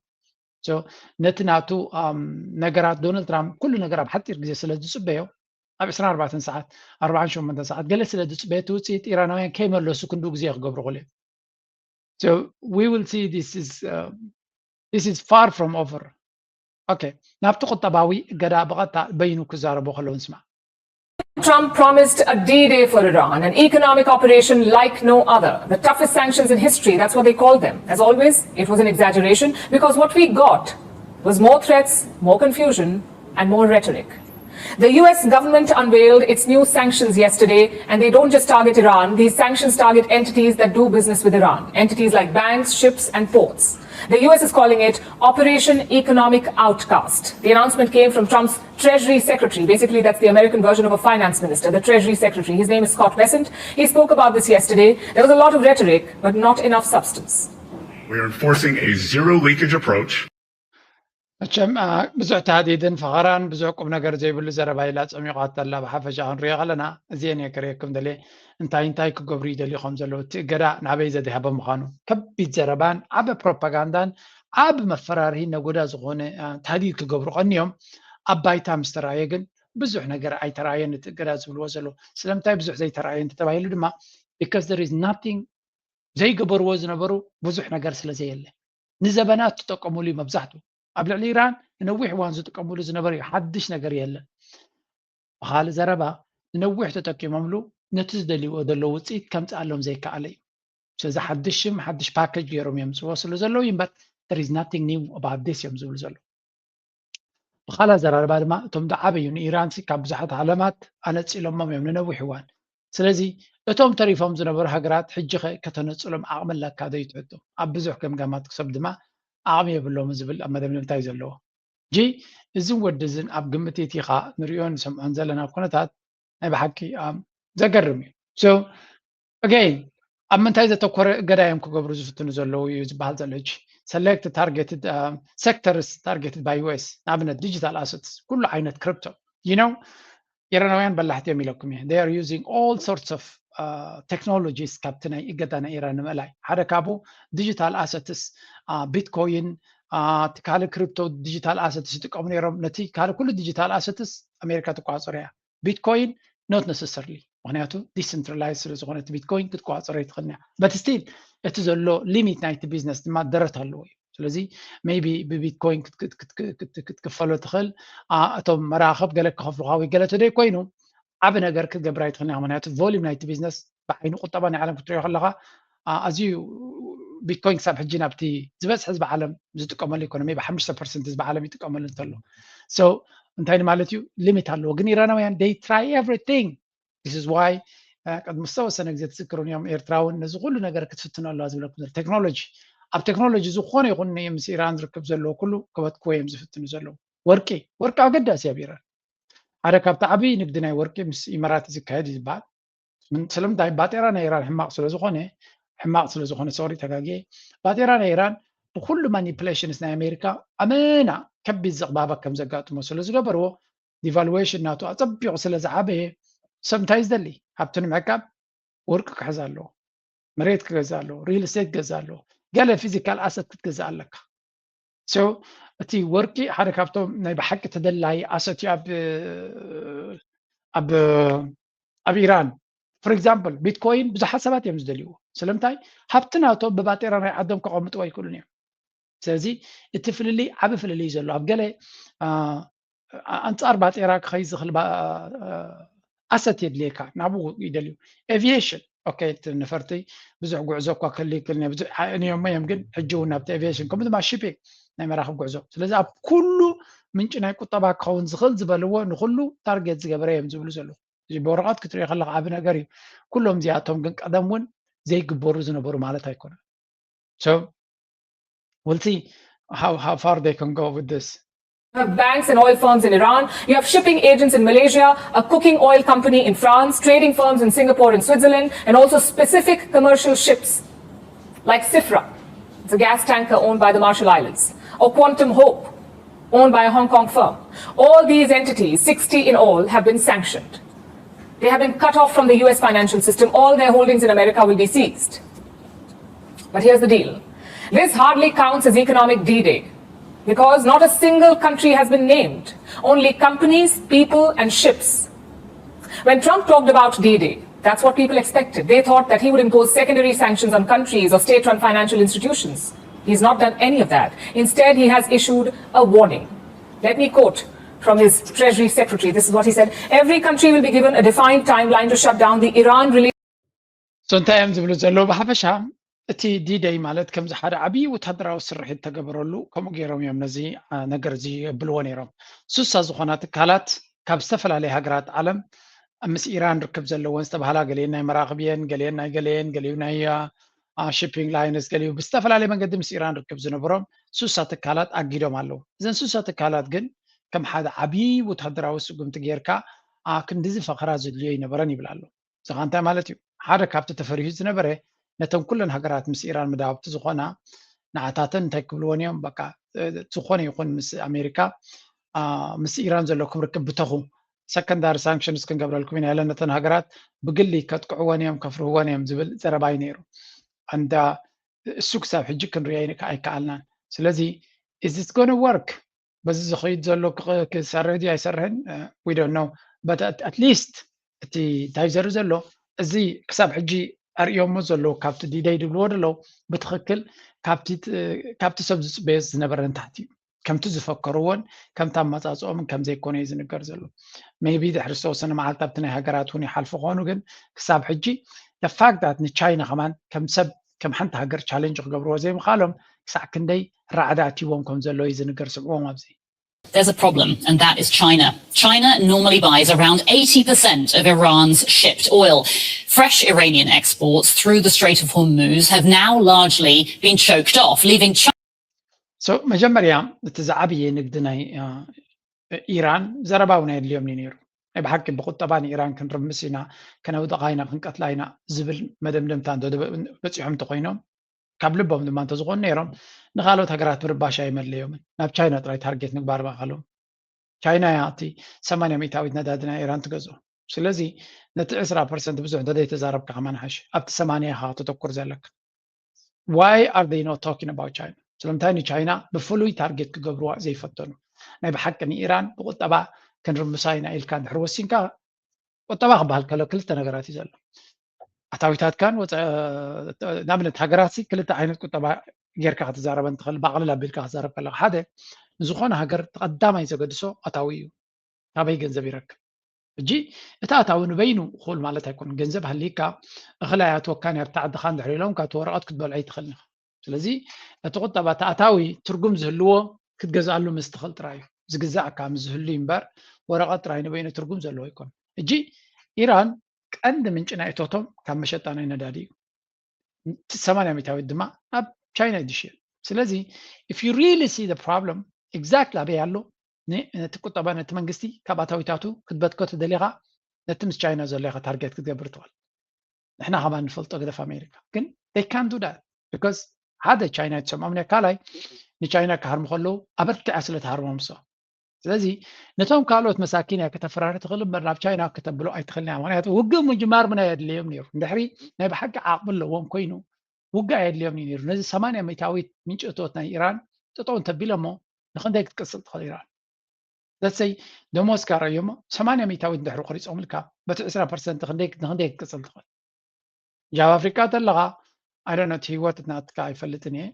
ነቲ ናቱ ነገራት ዶናልድ ትራምፕ ኩሉ ነገር ኣብ ሓፂር ግዜ ስለ ዝፅበዮ ኣብ ዕስራን ኣርባዕተን ሰዓት ኣርባዓን ሸሞንተን ሰዓት ገለ ስለ ዝፅበዮ እቲ ውፅኢት ኢራናውያን ከይመለሱ ክንድኡ ግዜ ክገብሩ ክእሉ እዮም። So we will see this is uh, This is far from over. Okay, ናብቲ ቁጠባዊ እገዳ ብቐጥታ በይኑ ክዛረቦ ከለዉ ንስማዕ። Trump promised a D Day for Iran, an economic operation like no other, the toughest sanctions in history. That's what they called them. As always, it was an exaggeration because what we got was more threats, more confusion, and more rhetoric. The U S government unveiled its new sanctions yesterday, and they don't just target Iran. These sanctions target entities that do business with Iran, entities like banks, ships, and ports. The U S is calling it Operation Economic Outcast. The announcement came from Trump's Treasury Secretary. Basically, that's the American version of a finance minister, the Treasury Secretary. His name is Scott Bessent. He spoke about this yesterday. There was a lot of rhetoric, but not enough substance. We are enforcing a zero leakage approach. መቸም ብዙሕ ተሃዲድን ፈኸራን ብዙሕ ቁም ነገር ዘይብሉ ዘረባ ኢላ ጸሚቋ ተላ ብሓፈሻ ክንሪኦ ከለና እዚአን እየ ክርእየኩም ደልየ። እንታይ እንታይ ክገብሩ ይደልዩ ከም ዘለዉ እቲ እገዳ ናበይ ዘድሃበ ምዃኑ ከቢድ ዘረባን ዓበ ፕሮፓጋንዳን ዓብ መፈራርሂ ነጎዳ ዝኾነ ታህዲድ ክገብሩ ቀንዮም። ኣብ ባይታ ምስ ተራእየ ግን ብዙሕ ነገር ኣይተራእየን እቲ እገዳ ዝብልዎ ዘለዉ። ስለምንታይ ብዙሕ ዘይተራእየ እንተተባሂሉ ድማ because there is nothing ዘይገበርዎ ዝነበሩ ብዙሕ ነገር ስለ ዘየለ ንዘበናት ትጠቀሙሉ እዩ መብዛሕቱ ኣብ ልዕሊ ኢራን ንነዊሕ እዋን ዝጥቀሙሉ ዝነበሩ እዩ ሓድሽ ነገር የለን። ብኻልእ ዘረባ ንነዊሕ ተጠቂሞምሉ ነቲ ዝደልይዎ ዘለዉ ውፅኢት ከምፅኣሎም ዘይከኣለ እዩ። ስለዚ ሓድሽ ሽም ሓድሽ ፓኬጅ ገይሮም እዮም ዝወስሉ ዘለዉ እዩ እምበር there is nothing new about this እዮም ዝብሉ ዘለዉ። ብኻልእ ኣዘራርባ ድማ እቶም ዝዓበዩ ንኢራን ካብ ብዙሓት ዓለማት ኣነፂሎሞም እዮም ንነዊሕ እዋን። ስለዚ እቶም ተሪፎም ዝነበሩ ሃገራት ሕጂ ኸ ከተነፅሎም ዓቕሚ ኣለካ ዶ ይትሕቱ? ኣብ ብዙሕ ገምጋማት ክሰብ ድማ ዓቕሚ የብሎም ዝብል ኣብ መደምደምታ እዩ ዘለዎ። ጂ እዝን ወዲ እዝን ኣብ ግምት ኢቲኻ ንሪኦ ንሰምዖን ዘለና ኩነታት ናይ ብሓቂ ዘገርም እዩ። So again ኣብ ምንታይ ዘተኮረ እገዳ እዮም ክገብሩ ዝፍትኑ ዘለዉ እዩ ዝበሃል ዘሎ። ሕጂ select targeted sectors targeted by U S ንኣብነት digital assets ኩሉ ዓይነት crypto you know ኢራናውያን በላሕቲ እዮም ኢለኩም እየ they are using all sorts of technologies ካብቲ ናይ እገዳ ናይ ኢራን ንምእላይ ሓደ ካብኡ digital assets bitcoin ካልእ crypto digital assets ይጥቀሙ ነይሮም ነቲ ካልእ ኩሉ digital assets ኣሜሪካ ትቋፀሮ እያ። Bitcoin not necessarily ምክንያቱ decentralized ስለ ዝኾነ እቲ bitcoin ክትቋፀሮ ይትኽእል እያ but still እቲ ዘሎ limit ናይቲ business ድማ ደረት ኣለዎ እዩ። ስለዚ maybe ብ bitcoin ክትክፈሎ ትኽእል እቶም መራኽብ ገለ ክኸፍሉኻ ወይ ገለ ተደይ ኮይኑ ዓብ ነገር ክትገብር ኣይትኽእል እያ ምክንያቱ volume ናይቲ business ብዓይኒ ቁጠባ ናይ ዓለም ክትሪኦ ከለኻ ኣዝዩ bitcoin ክሳብ ሕጂ ናብቲ ዝበዝሐ ህዝቢ ዓለም ዝጥቀመሉ economy ብ ሓሙሽተ percent ህዝቢ ዓለም ይጥቀመሉ እንተሎ so እንታይ ማለት እዩ limit ኣለዎ ግን ኢራናውያን they try everything this is why ቅድሚ ዝተወሰነ ግዜ ትዝክሩን እዮም ኤርትራ እውን ነዚ ኩሉ ነገር ክትፍትኖ ኣለዋ ዝብለኩም ዘሎ technology ኣብ technology ዝኾነ ይኹን ምስ ኢራን ዝርከብ ዘለዎ ኩሉ ክበትክዎ እዮም ዝፍትኑ ዘለዉ። ወርቂ ወርቂ ኣገዳሲ ኣብ ኢራን ሓደ ካብቲ ዓብዪ ንግዲ ናይ ወርቂ ምስ ኢመራት ዝካየድ እዩ ዝበሃል። ስለምንታይ ባጤራ ናይ ኢራን ሕማቕ ስለዝኾነ ሕማቕ ስለዝኾነ sorry ተጋግየ ባጤራ ናይ ኢራን ብኩሉ manipulations ናይ ኣሜሪካ ኣመና ከቢድ ዘቕባባ ከም ዘጋጥሞ ስለ ዝገበርዎ devaluation ናቱ ኣፀቢቑ ስለ ዝዓበየ ሰብ እንታይ ዝደሊ ሃብቱ ንምዕቃብ ወርቂ ክሕዝ ኣለዎ መሬት ክገዛ ኣለዎ real estate ክገዛ ኣለዎ ገለ physical asset ክትገዛ ኣለካ so እቲ ወርቂ ሓደ ካብቶም ናይ ብሓቂ ተደላይ asset እዩ ኣብ ኣብ ኣብ ኢራን for example bitcoin ብዙሓት ሰባት እዮም ዝደልይዎ ስለምንታይ ሃብቲ ናቶም ብባጤራ ናይ ዓዶም ከቐምጥዎ ኣይክእሉን እዮም ስለዚ እቲ ፍልልይ ዓቢ ፍልልይ ዘሎ ኣብ ገለ ኣንጻር ባጤራ ክኸይ ዝኽእል asset የድልየካ ናብኡ ይደልዩ aviation okay ነፈርቲ ብዙሕ ጉዕዞ እኳ ክህልይ ክእል ብዙሕ ኣእንዮሞ እዮም ግን ሕጂ እውን ናብቲ aviation ከምኡ ድማ shipping ናይ መራኽብ ጉዕዞ ስለዚ ኣብ ኩሉ ምንጪ ናይ ቁጠባ ክኸውን ዝኽእል ዝበልዎ ንኩሉ target ዝገበረ እዮም ዝብሉ ዘለዉ እዚ ብወረቐት ክትሪኦ ከለካ ዓቢ ነገር እዩ ኩሎም እዚኣቶም ግን ቀደም እውን ዘይግበሩ ዝነበሩ ማለት ኣይኮነን so we'll see how, how far they can go with this You have banks and oil firms in Iran. You have shipping agents in Malaysia, a cooking oil company in France, trading firms in Singapore and Switzerland, and also specific commercial ships like Sifra, it's a gas tanker owned by the Marshall Islands, or Quantum Hope, owned by a Hong Kong firm. All these entities, sixty in all, have been sanctioned. They have been cut off from the U S financial system. All their holdings in America will be seized. But here's the deal. This hardly counts as economic D-Day because not a single country has been named, only companies, people, and ships. When Trump talked about D-Day, that's what people expected. They thought that he would impose secondary sanctions on countries or state-run financial institutions. He's not done any of that. Instead, he has issued a warning. Let me quote from his Treasury Secretary. This is what he said. Every country will be given a defined timeline to shut down the Iran related. So እንታይ እዮም ዝብሉ ዘለዉ? ብሓፈሻ እቲ ዲደይ ማለት ከምዚ ሓደ ዓብዪ ወታደራዊ ስርሒት ተገበረሉ፣ ከምኡ ገይሮም እዮም ነዚ ነገር እዚ የብልዎ ነይሮም። ሱሳ ዝኾና ትካላት ካብ ዝተፈላለየ ሃገራት ዓለም ምስ ኢራን ርክብ ዘለወን ዝተባህላ፣ ገሊአን ናይ መራኽብ እየን፣ ገሊአን ናይ ገሊአን፣ ገሊኡ ናይ ሽፒንግ ላይንስ፣ ገሊኡ ብዝተፈላለየ መንገዲ ምስ ኢራን ርክብ ዝነበሮም ሱሳ ትካላት ኣጊዶም ኣለዉ። እዘን ሱሳ ትካላት ግን ከም ሓደ ዓብዪ ወታደራዊ ስጉምቲ ጌርካ ክንድዚ ፈኸራ ዘድልዮ ኣይነበረን ይብል ኣሎ። እዚ ኸኣ እንታይ ማለት እዩ? ሓደ ካብቲ ተፈሪሁ ዝነበረ ነተን ኩለን ሃገራት ምስ ኢራን መዳውብቲ ዝኾና ንዓታተን እንታይ ክብልወን እዮም? በቃ ዝኾነ ይኹን ምስ ኣሜሪካ ምስ ኢራን ዘለኩም ርክብ ብተኹ፣ ሰከንዳሪ ሳንክሽንስ ክንገብረልኩም ኢና ኢለን ነተን ሃገራት ብግሊ ከጥቅዕወን እዮም ከፍርህወን እዮም ዝብል ዘረባ እዩ ነይሩ። እንዳ እሱ ክሳብ ሕጂ ክንሪኦ ኣይከኣልናን። ስለዚ is it gonna work? በዚ ዝኸይድ ዘሎ ክሰርሕ ድዩ ኣይሰርሕን? We don't know, but at least እቲ እንታይ ዘርኢ ዘሎ እዚ ክሳብ ሕጂ ኣርእዮሞ ዘለዉ ካብቲ ዲደይ ድብልዎ ደለዉ ብትኽክል ካብቲ ሰብ ዝፅበዮ ዝነበረ ንታሕቲ እዩ። ከምቲ ዝፈከርዎን ከምቲ ኣመፃፅኦምን ከም ዘይኮነ እዩ ዝንገር ዘሎ። Maybe ድሕሪ ዝተወሰነ መዓልቲ ኣብቲ ናይ ሃገራት እውን ይሓልፉ ክኾኑ፣ ግን ክሳብ ሕጂ the fact that ንቻይና ከማን ከም ሰብ ከም ሓንቲ ሃገር ቻለንጅ ክገብርዎ ዘይምኽኣሎም ክሳዕ ክንደይ ራዕዲ ኣትይዎም ከም ዘሎ እዩ ዝንገር። ስምዕዎም ኣብዚ There's a problem, and that is China. China normally buys around eighty percent of Iran's shipped oil. Fresh Iranian exports through the Strait of Hormuz have now largely been choked off, leaving China. So መጀመርያ እቲ ዝዓብየ ንግዲ ናይ ኢራን ዘረባ እውን ኣየድልዮም እዩ ነይሩ። ናይ ብሓቂ ብቁጠባ ንኢራን ክንርምስ ኢና፣ ከነውድቓ ኢና፣ ክንቀትላ ኢና ዝብል መደምደምታ እንተ በፂሖም እንተኮይኖም ካብ ልቦም ድማ እንተዝኾኑ ነይሮም ንካልኦት ሃገራት ምርባሽ ኣይመለዮምን። ናብ ቻይና ጥራይ ታርጌት ምግባር ምኣኸሎም። ቻይና እያ እቲ ሰማንያ ሚእታዊት ነዳዲ ናይ ኢራን ትገዝኦ። ስለዚ ነቲ ዕስራ ፐርሰንት ብዙሕ እንተዘይተዛረብካ ከማን ሓሽ ኣብቲ ሰማንያ ኢኻ ከተተኩር ዘለካ። Why are they not talking about China? ስለምንታይ ንቻይና ብፍሉይ ታርጌት ክገብርዋ ዘይፈተኑ? ናይ ብሓቂ ንኢራን ብቁጠባ ክንርምሳ ኢና ኢልካ እንድሕር ወሲንካ፣ ቁጠባ ክበሃል ከሎ ክልተ ነገራት እዩ ዘሎ። ኣታዊታትካን ንኣብነት ሃገራት ክልተ ዓይነት ቁጠባ ጌርካ ክትዛረበን ትኽእል። ባቕልል ኣቢልካ ክትዛረብ ከለካ ሓደ ንዝኾነ ሃገር ቀዳማይ ዘገድሶ ኣታዊ እዩ። ካበይ ገንዘብ ይረክብ? ሕጂ እቲ ኣታዊ ንበይኑ እኹል ማለት ኣይኮነን። ገንዘብ ሃልይካ እኽሊ ኣይኣትወካን እዩ ኣብቲ ዓድኻ እንድሕር ኢሎም ካብቲ ወረቐት ክትበልዖ ኣይትኽእልን ኢኻ። ስለዚ እቲ ቁጠባ እቲ ኣታዊ ትርጉም ዝህልዎ ክትገዝኣሉ ምስ ትኽእል ጥራይ እዩ። ዝግዛእካ ምስ ዝህሉ እምበር ወረቐት ጥራይ ንበይኑ ትርጉም ዘለዎ ኣይኮነን። ሕጂ ኢራን ቀንዲ ምንጪ ናይ እቶቶም ካብ መሸጣ ናይ ነዳዲ እዩ። ሰማንያ ሚእታዊት ድማ ናብ ቻይና እዩ ዝሽየጥ። ስለዚ if you really see the problem exactly ኣበይ ኣሎ፣ ነቲ ቁጠባ ነቲ መንግስቲ ካብ ኣታዊታቱ ክትበትኮ ተደሊኻ ነቲ ምስ ቻይና ዘሎ ኢኻ ታርጌት ክትገብር ትኽእል። ንሕና ከማን ንፈልጦ ገደፍ ኣሜሪካ ግን they can't do that because ሓደ ቻይና ኣይትሰምዖም እያ፣ ካልኣይ ንቻይና ክሃርሙ ከለዉ ኣበርቲዓ ስለ ትሃርሞም እሶ። ስለዚ ነቶም ካልኦት መሳኪን እያ ከተፈራሪ ትኽእል እምበር ናብ ቻይና ከተብሎ ኣይትኽእልን እያ። ምክንያቱ ውግእ ምጅማር ምና የድልዮም ነይሩ። እንድሕሪ ናይ ብሓቂ ዓቕሚ ኣለዎም ኮይኑ ውግእ ኣየድልዮም እዩ ነይሩ። ነዚ ሰማንያ ሚእታዊት ምንጪ እቶት ናይ ኢራን ጠጠው እንተቢሎሞ ንክንደይ ክትቅፅል ትኽእል ኢራን? Let's say ደሞዝካ ረእዮሞ ሰማንያ ሚእታዊት እንድሕሪ ቆሪፆምልካ በቲ ዕስራ ፐርሰንት ክንደይ ንክንደይ ክትቅፅል ትኽእል? ጃብ ኣፍሪቃ ተለኻ ኣይ ዶንት ኖ እቲ ህይወት ናትካ ኣይፈልጥን እየ።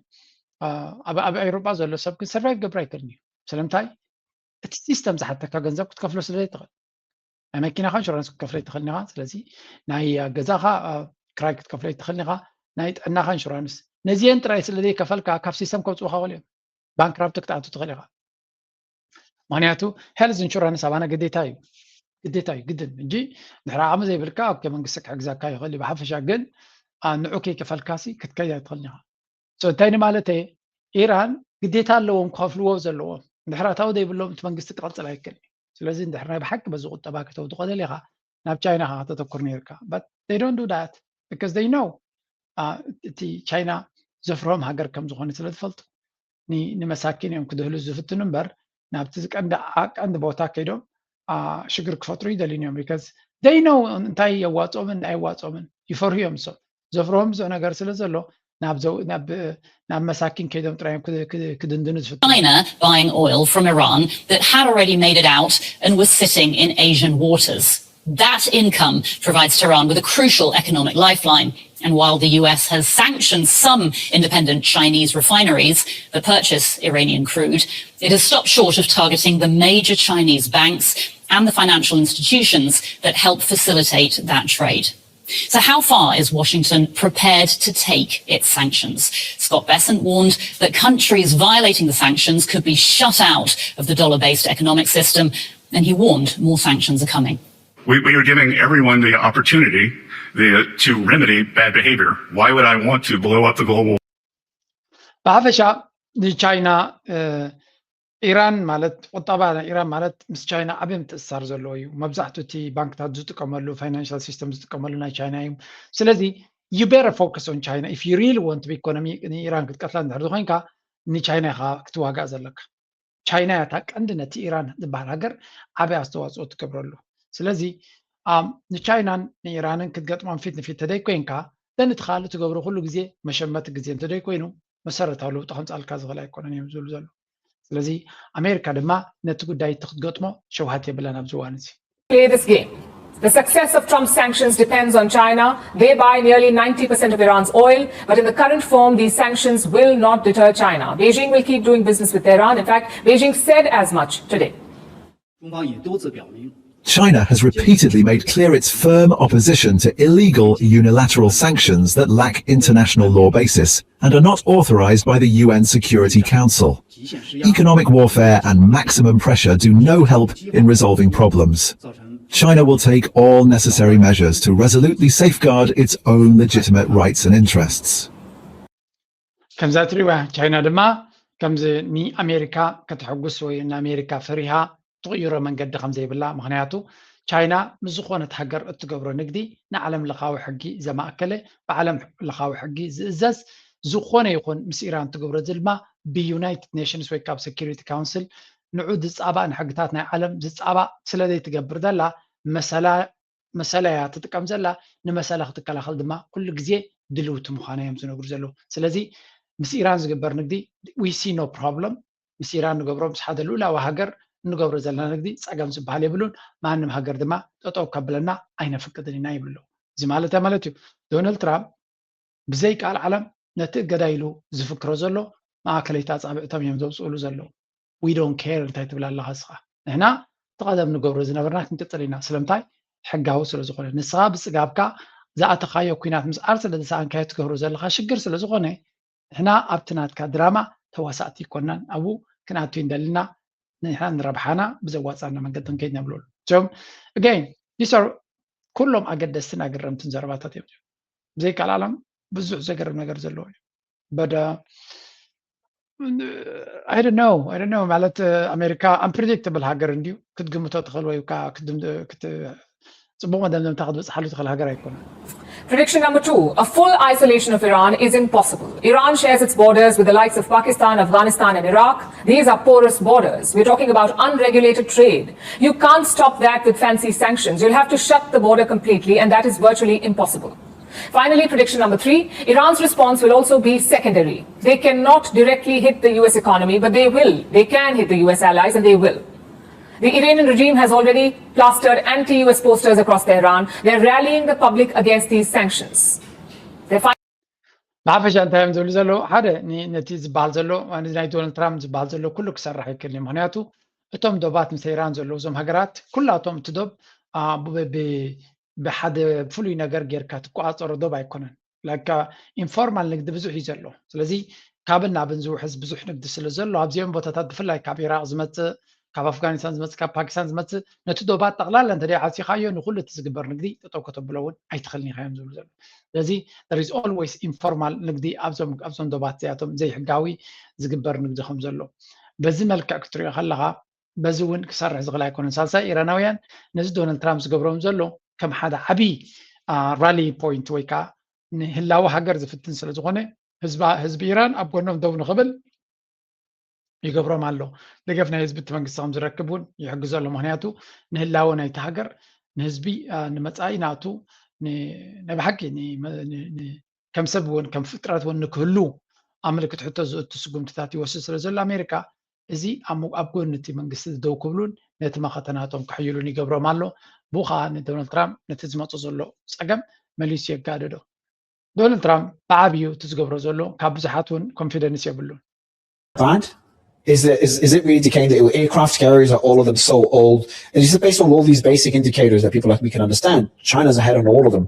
ኣብ ኣብ ኤውሮጳ ዘሎ ሰብ ግን ሰርቫይቭ ገብር ኣይክእልን እዩ። ስለምንታይ እቲ ሲስተም ዝሓተካ ገንዘብ ክትከፍሎ ስለ ዘይትኽእል ናይ መኪናኻ ኢንሹራንስ ክትከፍሎ ኣይትኽእልን ኢኻ። ስለዚ ናይ ገዛኻ ክራይ ክትከፍሎ ኣይትኽእልን ኢኻ። ናይ ጥዕናኻ ኢንሹራንስ ነዚአን ጥራይ ስለ ዘይከፈልካ ካብ ሲስተም ከውፅኡኻ ክእሉ እዮም። ባንክራፕት ክትኣቱ ትኽእል ኢኻ። ምክንያቱ ሄልዝ ኢንሹራንስ ኣባና ግዴታ እዩ ግዴታ እዩ ግድን። እንጂ ድሕሪ ዓቕሚ ዘይብልካ ኦኬ መንግስቲ ክሕግዘካ ይኽእል እዩ። ብሓፈሻ ግን ንዑ ከይከፈልካሲ ክትከይድ ኣይትኽእልን ኢኻ። So እንታይ ንማለተይ ኢራን ግዴታ ኣለዎም ክኸፍልዎ ዘለዎም። እንድሕር ኣታዊ ዘይብሎም እቲ መንግስቲ ክቕፅል ኣይክእልን እዩ። ስለዚ እንድሕር ናይ ብሓቂ በዚ ቁጠባ ከተውድቖ ደሊኻ ናብ ቻይና ኢኻ ከተተኩር ነይርካ። But they don't do that because they know እቲ ቻይና ዘፍርሆም ሃገር ከም ዝኾነ ስለ ዝፈልጡ ንመሳኪን እዮም ክድህሉ ዝፍትኑ እምበር ናብቲ ቀንዲ ቦታ ከይዶም ሽግር ክፈጥሩ ይደልዩን እዮም። Because they know እንታይ የዋፅኦምን ኣይዋፅኦምን ይፈርሁ እዮም። እሶም ዘፍርሆም ብዙሕ ነገር ስለ ዘሎ ናብ ናብ መሳኪን ከይዶም ጥራይ እዮም ክድንድኑ ዝፍትኑ። China buying oil from Iran that had already made it out and was sitting in Asian waters. That income provides Tehran with a crucial economic lifeline. And while the U S has sanctioned some independent Chinese refineries that purchase Iranian crude, it has stopped short of targeting the major Chinese banks and the financial institutions that help facilitate that trade. So, how far is Washington prepared to take its sanctions? Scott Bessent warned that countries violating the sanctions could be shut out of the dollar based economic system, and he warned more sanctions are coming. We, we are giving everyone the opportunity the, to remedy bad behavior. Why would I want to blow up the global ብሓፈሻ ንቻይና ኢራን ማለት ቁጠባ ናይ ኢራን ማለት ምስ ቻይና ዓብዪ ምትእስሳር ዘለዎ እዩ። መብዛሕትኡ እቲ ባንክታት ዝጥቀመሉ ፋይናንሻል ሲስተም ዝጥቀመሉ ናይ ቻይና እዩ። ስለዚ you better focus on China if you really want to be economy ንኢራን ክትቀትላ እንድሕር ዝኾንካ ንቻይና ኢኻ ክትዋጋእ ዘለካ። ቻይና እያ እታ ቀንዲ ነቲ ኢራን ዝበሃል ሃገር ዓብዪ ኣስተዋፅኦ ትገብረሉ። ስለዚ ንቻይናን ንኢራንን ክትገጥሞም ፊት ንፊት ተደይኮይንካ then እቲ ካልእ ትገብሮ ኩሉ ግዜ መሸመቲ ግዜ እንተደይኮይኑ መሰረታዊ ለውጢ ከምፃልካ ዝኽእል ኣይኮነን እዮም ዝብሉ ዘለዉ። ስለዚ ኣሜሪካ ድማ ነቲ ጉዳይ እቲ ክትገጥሞ ሸውሃት የብላን ኣብዚ እዋን እዚ። Play this game. The success of Trump's sanctions depends on China. They buy nearly ninety percent of Iran's oil, but in the current form, these sanctions will not deter China. Beijing will keep doing business with Tehran. In fact, Beijing said as much today. China has repeatedly made clear its firm opposition to illegal unilateral sanctions that lack international law basis and are not authorized by the U N Security Council. Economic warfare and maximum pressure do no help in resolving problems. China will take all necessary measures to resolutely safeguard its own legitimate rights and interests. ከምዛ ትሪእዋ ቻይና ድማ ከምዚ ንኣሜሪካ ከተሐጉስ ወይ ንኣሜሪካ ፈሪሃ ትቕይሮ መንገዲ ከም ዘይብላ። ምኽንያቱ ቻይና ምስ ዝኾነት ሃገር እትገብሮ ንግዲ ንዓለም ለኻዊ ሕጊ ዘማእከለ፣ ብዓለም ለኻዊ ሕጊ ዝእዘዝ፣ ዝኾነ ይኹን ምስ ኢራን ትገብሮ ድማ ብዩናይትድ ኔሽንስ ወይ ካብ ሴኪሪቲ ካውንስል ንዑ ዝፃባእ ንሕግታት ናይ ዓለም ዝፃባእ ስለ ዘይትገብር ዘላ መሰላ መሰላ እያ ትጥቀም ዘላ። ንመሰላ ክትከላኸል ድማ ኩሉ ግዜ ድልውቲ ምዃና እዮም ዝነግሩ ዘለዉ። ስለዚ ምስ ኢራን ዝግበር ንግዲ we see no problem። ምስ ኢራን ንገብሮ ምስ ሓደ ልኡላዊ ሃገር እንገብሮ ዘለና ንግዲ ፀገም ዝበሃል የብሉን። ማንም ሃገር ድማ ጠጠው ከብለና ኣይነፍቅድን ኢና ይብሉ። እዚ ማለት እንታይ ማለት እዩ? ዶናልድ ትራምፕ ብዘይ ቃል ዓለም ነቲ እገዳ ኢሉ ዝፍክሮ ዘሎ ማእከለይቲ ኣፃብዕቶም እዮም ዘውፅእሉ ዘለዉ። We don't care እንታይ ትብል ኣለኻ እስኻ። ንሕና እቲ ቀደም ንገብሮ ዝነበርና ክንቅፅል ኢና። ስለምንታይ? ሕጋዊ ስለ ዝኾነ። ንስኻ ብፅጋብካ ዝኣተኻዮ ኲናት ምስዓር ስለ ዝሰኣንካዮ ትገብሮ ዘለኻ ሽግር ስለ ዝኾነ ንሕና ኣብቲ ናትካ ድራማ ተዋሳእቲ ኣይኮናን። ኣብኡ ክንኣቱ ይንደልና ንሕና ንረብሓና ብዘዋፃና መንገዲ ክንከይድ ነብለሉ። So again these are ኩሎም ኣገደስትን ኣገረምትን ዘረባታት እዮም። ብዘይ ቃል ዓለም ብዙሕ ዘገርም ነገር ዘለዎ እዩ። But I don't know I don't know ማለት ኣሜሪካ unpredictable ሃገር እንድዩ ክትግምቶ ትኽእል ወይ ጽቡቕ መደምደምታ ክትበጽሓሉ ትኽእል ሃገር ኣይኮነን። Prediction number two, a full isolation of Iran is impossible. Iran shares its borders with the likes of Pakistan, Afghanistan, and Iraq. These are porous borders. We're talking about unregulated trade. You can't stop that with fancy sanctions. You'll have to shut the border completely, and that is virtually impossible. Finally, prediction number three, Iran's response will also be secondary. They cannot directly hit the U S economy, but they will. They can hit the U S allies, and they will. The Iranian regime has already plastered anti-U S posters across Tehran. They're rallying the public against these sanctions. They're ብሓፈሻ እንታይ እዮም ዝብሉ ዘለዉ? ሓደ ነቲ ዝበሃል ዘሎ ናይ ዶናልድ ትራምፕ ዝበሃል ዘሎ ኩሉ ክሰርሕ ይክእል እዩ። ምክንያቱ እቶም ዶባት ምስ ኢራን ዘለዉ እዞም ሃገራት ኩላቶም እቲ ዶብ ብሓደ ፍሉይ ነገር ጌርካ ትቆፃፀሮ ዶብ ኣይኮነን። ላይካ ኢንፎርማል ንግዲ ብዙሕ እዩ ዘሎ። ስለዚ ካብን ናብን ዝውሕዝ ብዙሕ ንግዲ ስለ ዘሎ ኣብዚኦም ቦታታት ብፍላይ ካብ ኢራቅ ዝመፅእ ካብ ኣፍጋኒስታን ዝመፅእ ካብ ፓኪስታን ዝመፅእ ነቲ ዶባት ጠቕላላ እንተ ዓፂኻዮ ንኩሉ እቲ ዝግበር ንግዲ ጠጠው ከተብሎ እውን ኣይትኽእልን ኢኻ እዮም ዝብሉ ዘሎ። ስለዚ there is always informal ንግዲ ኣብዞም ኣብዞም ዶባት እዚኣቶም ዘይሕጋዊ ዝግበር ንግዲ ከም ዘሎ በዚ መልክዕ ክትሪኦ ከለኻ በዚ እውን ክሰርሕ ዝኽእል ኣይኮነን። ሳልሳይ ኢራናውያን ነዚ ዶናልድ ትራምፕ ዝገብሮም ዘሎ ከም ሓደ ዓብዪ ራሊ ፖይንት ወይ ከዓ ንህላወ ሃገር ዝፍትን ስለ ዝኾነ ህዝቢ ኢራን ኣብ ጎኖም ደው ንኽብል ይገብሮም ኣሎ። ደገፍ ናይ ህዝቢ እቲ መንግስቲ ከም ዝረክብ እውን ይሕግዞ ኣሎ። ምክንያቱ ንህላወ ናይቲ ሃገር ንህዝቢ ንመፃኢ ናቱ ናይ ብሓቂ ከም ሰብ እውን ከም ፍጥረት እውን ንክህሉ ኣብ ምልክት ሕቶ ዝእቱ ስጉምትታት ይወስድ ስለ ዘሎ ኣሜሪካ እዚ ኣብ ጎኒ እቲ መንግስቲ ደው ክብሉን ነቲ መኸተ ናቶም ክሕይሉን ይገብሮም ኣሎ። ብኡ ከዓ ንዶናልድ ትራምፕ ነቲ ዝመፆ ዘሎ ፀገም መሊሱ የጋደዶ። ዶናልድ ትራምፕ ብዓብዩ እቲ ዝገብሮ ዘሎ ካብ ብዙሓት እውን ኮንፊደንስ የብሉን። Bad? Is, there, is, is it really decaying that aircraft carriers are all of them so old? And is it based on all these basic indicators that people like me can understand? China's ahead on all of them.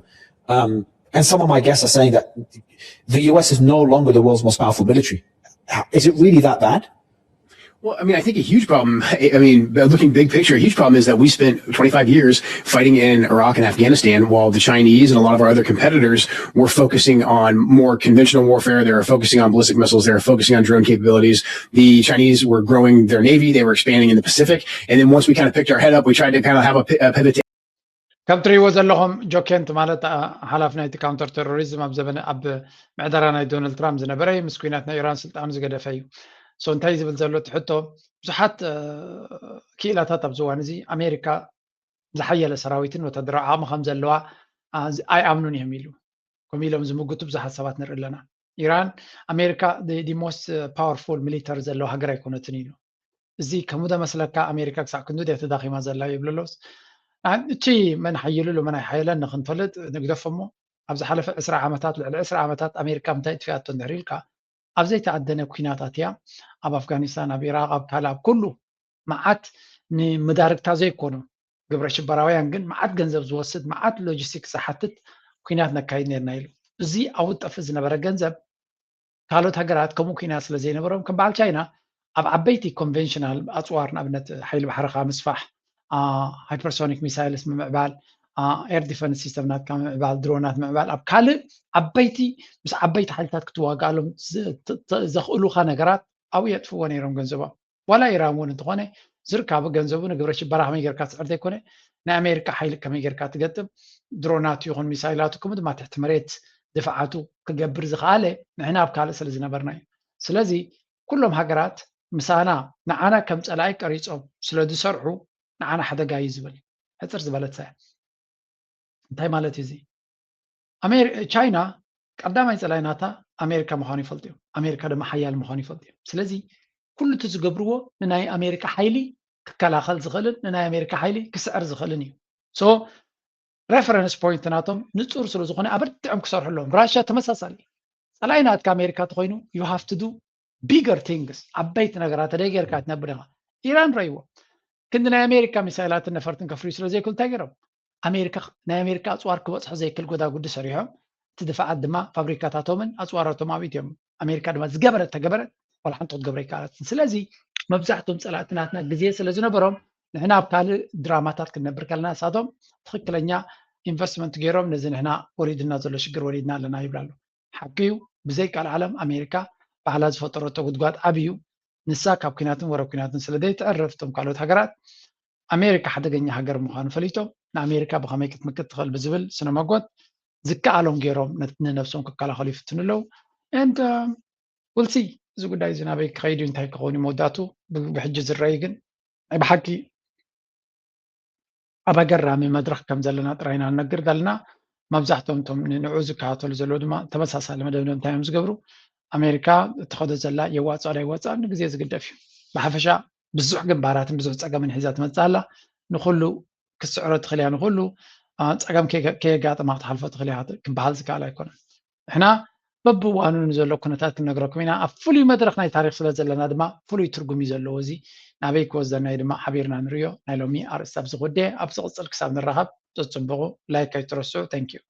Um, and some of my guests are saying that the U S is no longer the world's most powerful military. Is it really that bad? Well, I mean, I think a huge problem, I mean, looking big picture, a huge problem is that we spent twenty-five years fighting in Iraq and Afghanistan while the Chinese and a lot of our other competitors were focusing on more conventional warfare. They were focusing on ballistic missiles. They were focusing on drone capabilities. The Chinese were growing their navy. They were expanding in the Pacific. And then once we kind of picked our head up, we tried to kind of have a, a pivot to ከም ትሪእዎ ዘለኹም ጆኬንት ማለት ሓላፊ ናይቲ ካውንተር ቴሮሪዝም ኣብ ዘበነ ኣብ ምዕደራ ናይ ዶናልድ ትራምፕ ዝነበረ ምስ ኩናት ናይ ኢራን ስልጣኑ ዝገደፈ እዩ። ሶ እንታይ ዝብል ዘሎ እቲ ሕቶ ብዙሓት ክኢላታት ኣብዚ እዋን እዚ ኣሜሪካ ዝሓየለ ሰራዊትን ወታደራዊ ዓቕሚ ከም ዘለዋ ኣይኣምኑን እዮም ኢሉ። ከምኡ ኢሎም ዝምጉቱ ብዙሓት ሰባት ንርኢ ኣለና። ኢራን ኣሜሪካ most powerful military ዘለዋ ሃገር ኣይኮነትን ኢሉ። እዚ ከምኡ ዶ መስለካ ኣሜሪካ ክሳዕ ክንዱ ድያ ተዳኺማ ዘላ ይብሉ ኣለውስ እቲ መን ሓይሉ ኣሎ መን ኣይሓየለን ንክንፈልጥ ንግደፎ እሞ ኣብ ዝሓለፈ ዕስራ ዓመታት ልዕሊ ዕስራ ዓመታት ኣሜሪካ ምንታይ ጥፊኣቶ እንድሕር ኢልካ ኣብ ዘይተኣደነ ኩናት ኣትያ ኣብ ኣፍጋኒስታን ኣብ ኢራቅ ኣብ ካልእ ኣብ ኩሉ መዓት ንምዳርግታ ዘይኮኑ ግብረ ሽበራውያን ግን መዓት ገንዘብ ዝወስድ መዓት ሎጂስቲክስ ዝሓትት ኩናት ነካይድ ነርና ኢሉ። እዚ ኣብኡ ዝጠፍእ ዝነበረ ገንዘብ ካልኦት ሃገራት ከምኡ ኩናት ስለ ዘይነበሮም ከም በዓል ቻይና ኣብ ዓበይቲ ኮንቨንሽናል ኣፅዋር ንኣብነት ሓይሊ ባሕርኻ ምስፋሕ ሃይፐርሶኒክ ሚሳይልስ ምምዕባል ኤር ዲፈንስ ሲስተም ናትካ ምምዕባል ድሮናት ምምዕባል ኣብ ካልእ ዓበይቲ ምስ ዓበይቲ ሓይልታት ክትዋጋኣሎም ዘኽእሉካ ነገራት ኣብኡ የጥፍዎ ነይሮም ገንዘቦም። ዋላ ኢራን እውን እንተኾነ ዝርካቡ ገንዘቡ ንግብረ ሽበራ ከመይ ጌርካ ትስዕር ዘይኮነ ናይ ኣሜሪካ ሓይሊ ከመይ ጌርካ ትገጥም ድሮናቱ ይኹን ሚሳይላቱ ከምኡ ድማ ትሕቲ መሬት ድፍዓቱ ክገብር ዝኸኣለ ንሕና ኣብ ካልእ ስለ ዝነበርና እዩ። ስለዚ ኩሎም ሃገራት ምሳና ንዓና ከም ፀላኢ ቀሪፆም ስለ ዝሰርሑ ንዓና ሓደጋ እዩ ዝብል ሕፅር ዝበለት ሳያ እንታይ ማለት እዩ እዚ? ቻይና ቀዳማይ ፀላኢ ናታ ኣሜሪካ ምዃኑ ይፈልጡ እዮም። ኣሜሪካ ድማ ሓያል ምዃኑ ይፈልጡ እዮም። ስለዚ ኩሉ እቲ ዝገብርዎ ንናይ ኣሜሪካ ሓይሊ ክከላኸል ዝኽእልን ንናይ ኣሜሪካ ሓይሊ ክስዕር ዝኽእልን እዩ። ሶ ሬፈረንስ ፖይንት ናቶም ንፁር ስለ ዝኾነ ኣበርቲዖም ክሰርሑ ኣለዎም። ራሽያ ተመሳሳሊ ፀላኢ ናትካ ኣሜሪካ ተኮይኑ you have to do bigger things ዓበይቲ ነገራት ተደይ ጌርካ ትነብር ኢኻ። ኢራን ረይዎ ክንዲ ናይ ኣሜሪካ ሚሳይላትን ነፈርትን ከፍርዩ ስለ ዘይክሉ እንታይ ገይሮም ኣሜሪካ ናይ ኣሜሪካ ኣፅዋር ክበፅሖ ዘይክል ጎዳጉዲ ሰሪሖም እቲ ድፋዓት ድማ ፋብሪካታቶምን ኣፅዋራቶም ኣብኢት እዮም። ኣሜሪካ ድማ ዝገበረት ተገበረት ዋላ ሓንቲ ክትገብረ ይከኣለትን። ስለዚ መብዛሕትኦም ፀላእቲ ናትና ግዜ ስለ ዝነበሮም ንሕና ኣብ ካልእ ድራማታት ክንነብር ከለና ንሳቶም ትኽክለኛ ኢንቨስትመንት ገይሮም ነዚ ንሕና ወሪድና ዘሎ ሽግር ወሪድና ኣለና ይብላ ኣሎ። ሓቂ እዩ ብዘይ ቃል ዓለም ኣሜሪካ ባዕላ ዝፈጠረቶ ጉድጓድ ዓብዩ ንሳ ካብ ኩናትን ወረ ኩናትን ስለ ዘይትዕርፍ እቶም ካልኦት ሃገራት ኣሜሪካ ሓደገኛ ሃገር ምዃኑ ፈሊጦም ንኣሜሪካ ብኸመይ ክትምክት ትኽእል ብዝብል ስነመጎት ዝከኣሎም ገይሮም ንነብሶም ክከላኸሉ ይፍትኑ ኣለዉ። And we'll see እዚ ጉዳይ እዚ ናበይ ክኸይድ እዩ እንታይ ክኸውን እዩ መወዳቱ ብሕጂ ዝረኣዩ ግን ናይ ብሓቂ ኣብ ኣገራሚ መድረኽ ከም ዘለና ጥራይ ኢና ንነግር ዘለና። መብዛሕትኦም እቶም ንንዑ ዝከታተሉ ዘለዉ ድማ ተመሳሳሊ መደምደምታ እዮም ዝገብሩ። ኣሜሪካ እትኸዶ ዘላ የዋፅኦ ዶ ኣይዋፅኦን ንግዜ ዝግደፍ እዩ። ብሓፈሻ ብዙሕ ግንባራትን ብዙሕ ፀገምን ሒዛ ትመፅእ ኣላ። ንኩሉ ክትስዕሮ ትኽእል እያ፣ ንኩሉ ፀገም ከየጋጥማ ክትሓልፎ ትኽእል እያ ክበሃል ዝከኣል ኣይኮነን። ንሕና በብእዋኑ ንዘሎ ኩነታት ክንነግረኩም ኢና። ኣብ ፍሉይ መድረኽ ናይ ታሪክ ስለ ዘለና ድማ ፍሉይ ትርጉም እዩ ዘለዎ። እዚ ናበይ ክወስደና እዩ ድማ ሓቢርና ንርእዮ። ናይ ሎሚ ኣርእስቲ ኣብዚ ክውደ፣ ኣብ ዝቕጽል ክሳብ ንራኸብ ጸጽብቑ፣ ላይክ ኣይትረስዑ። Thank you።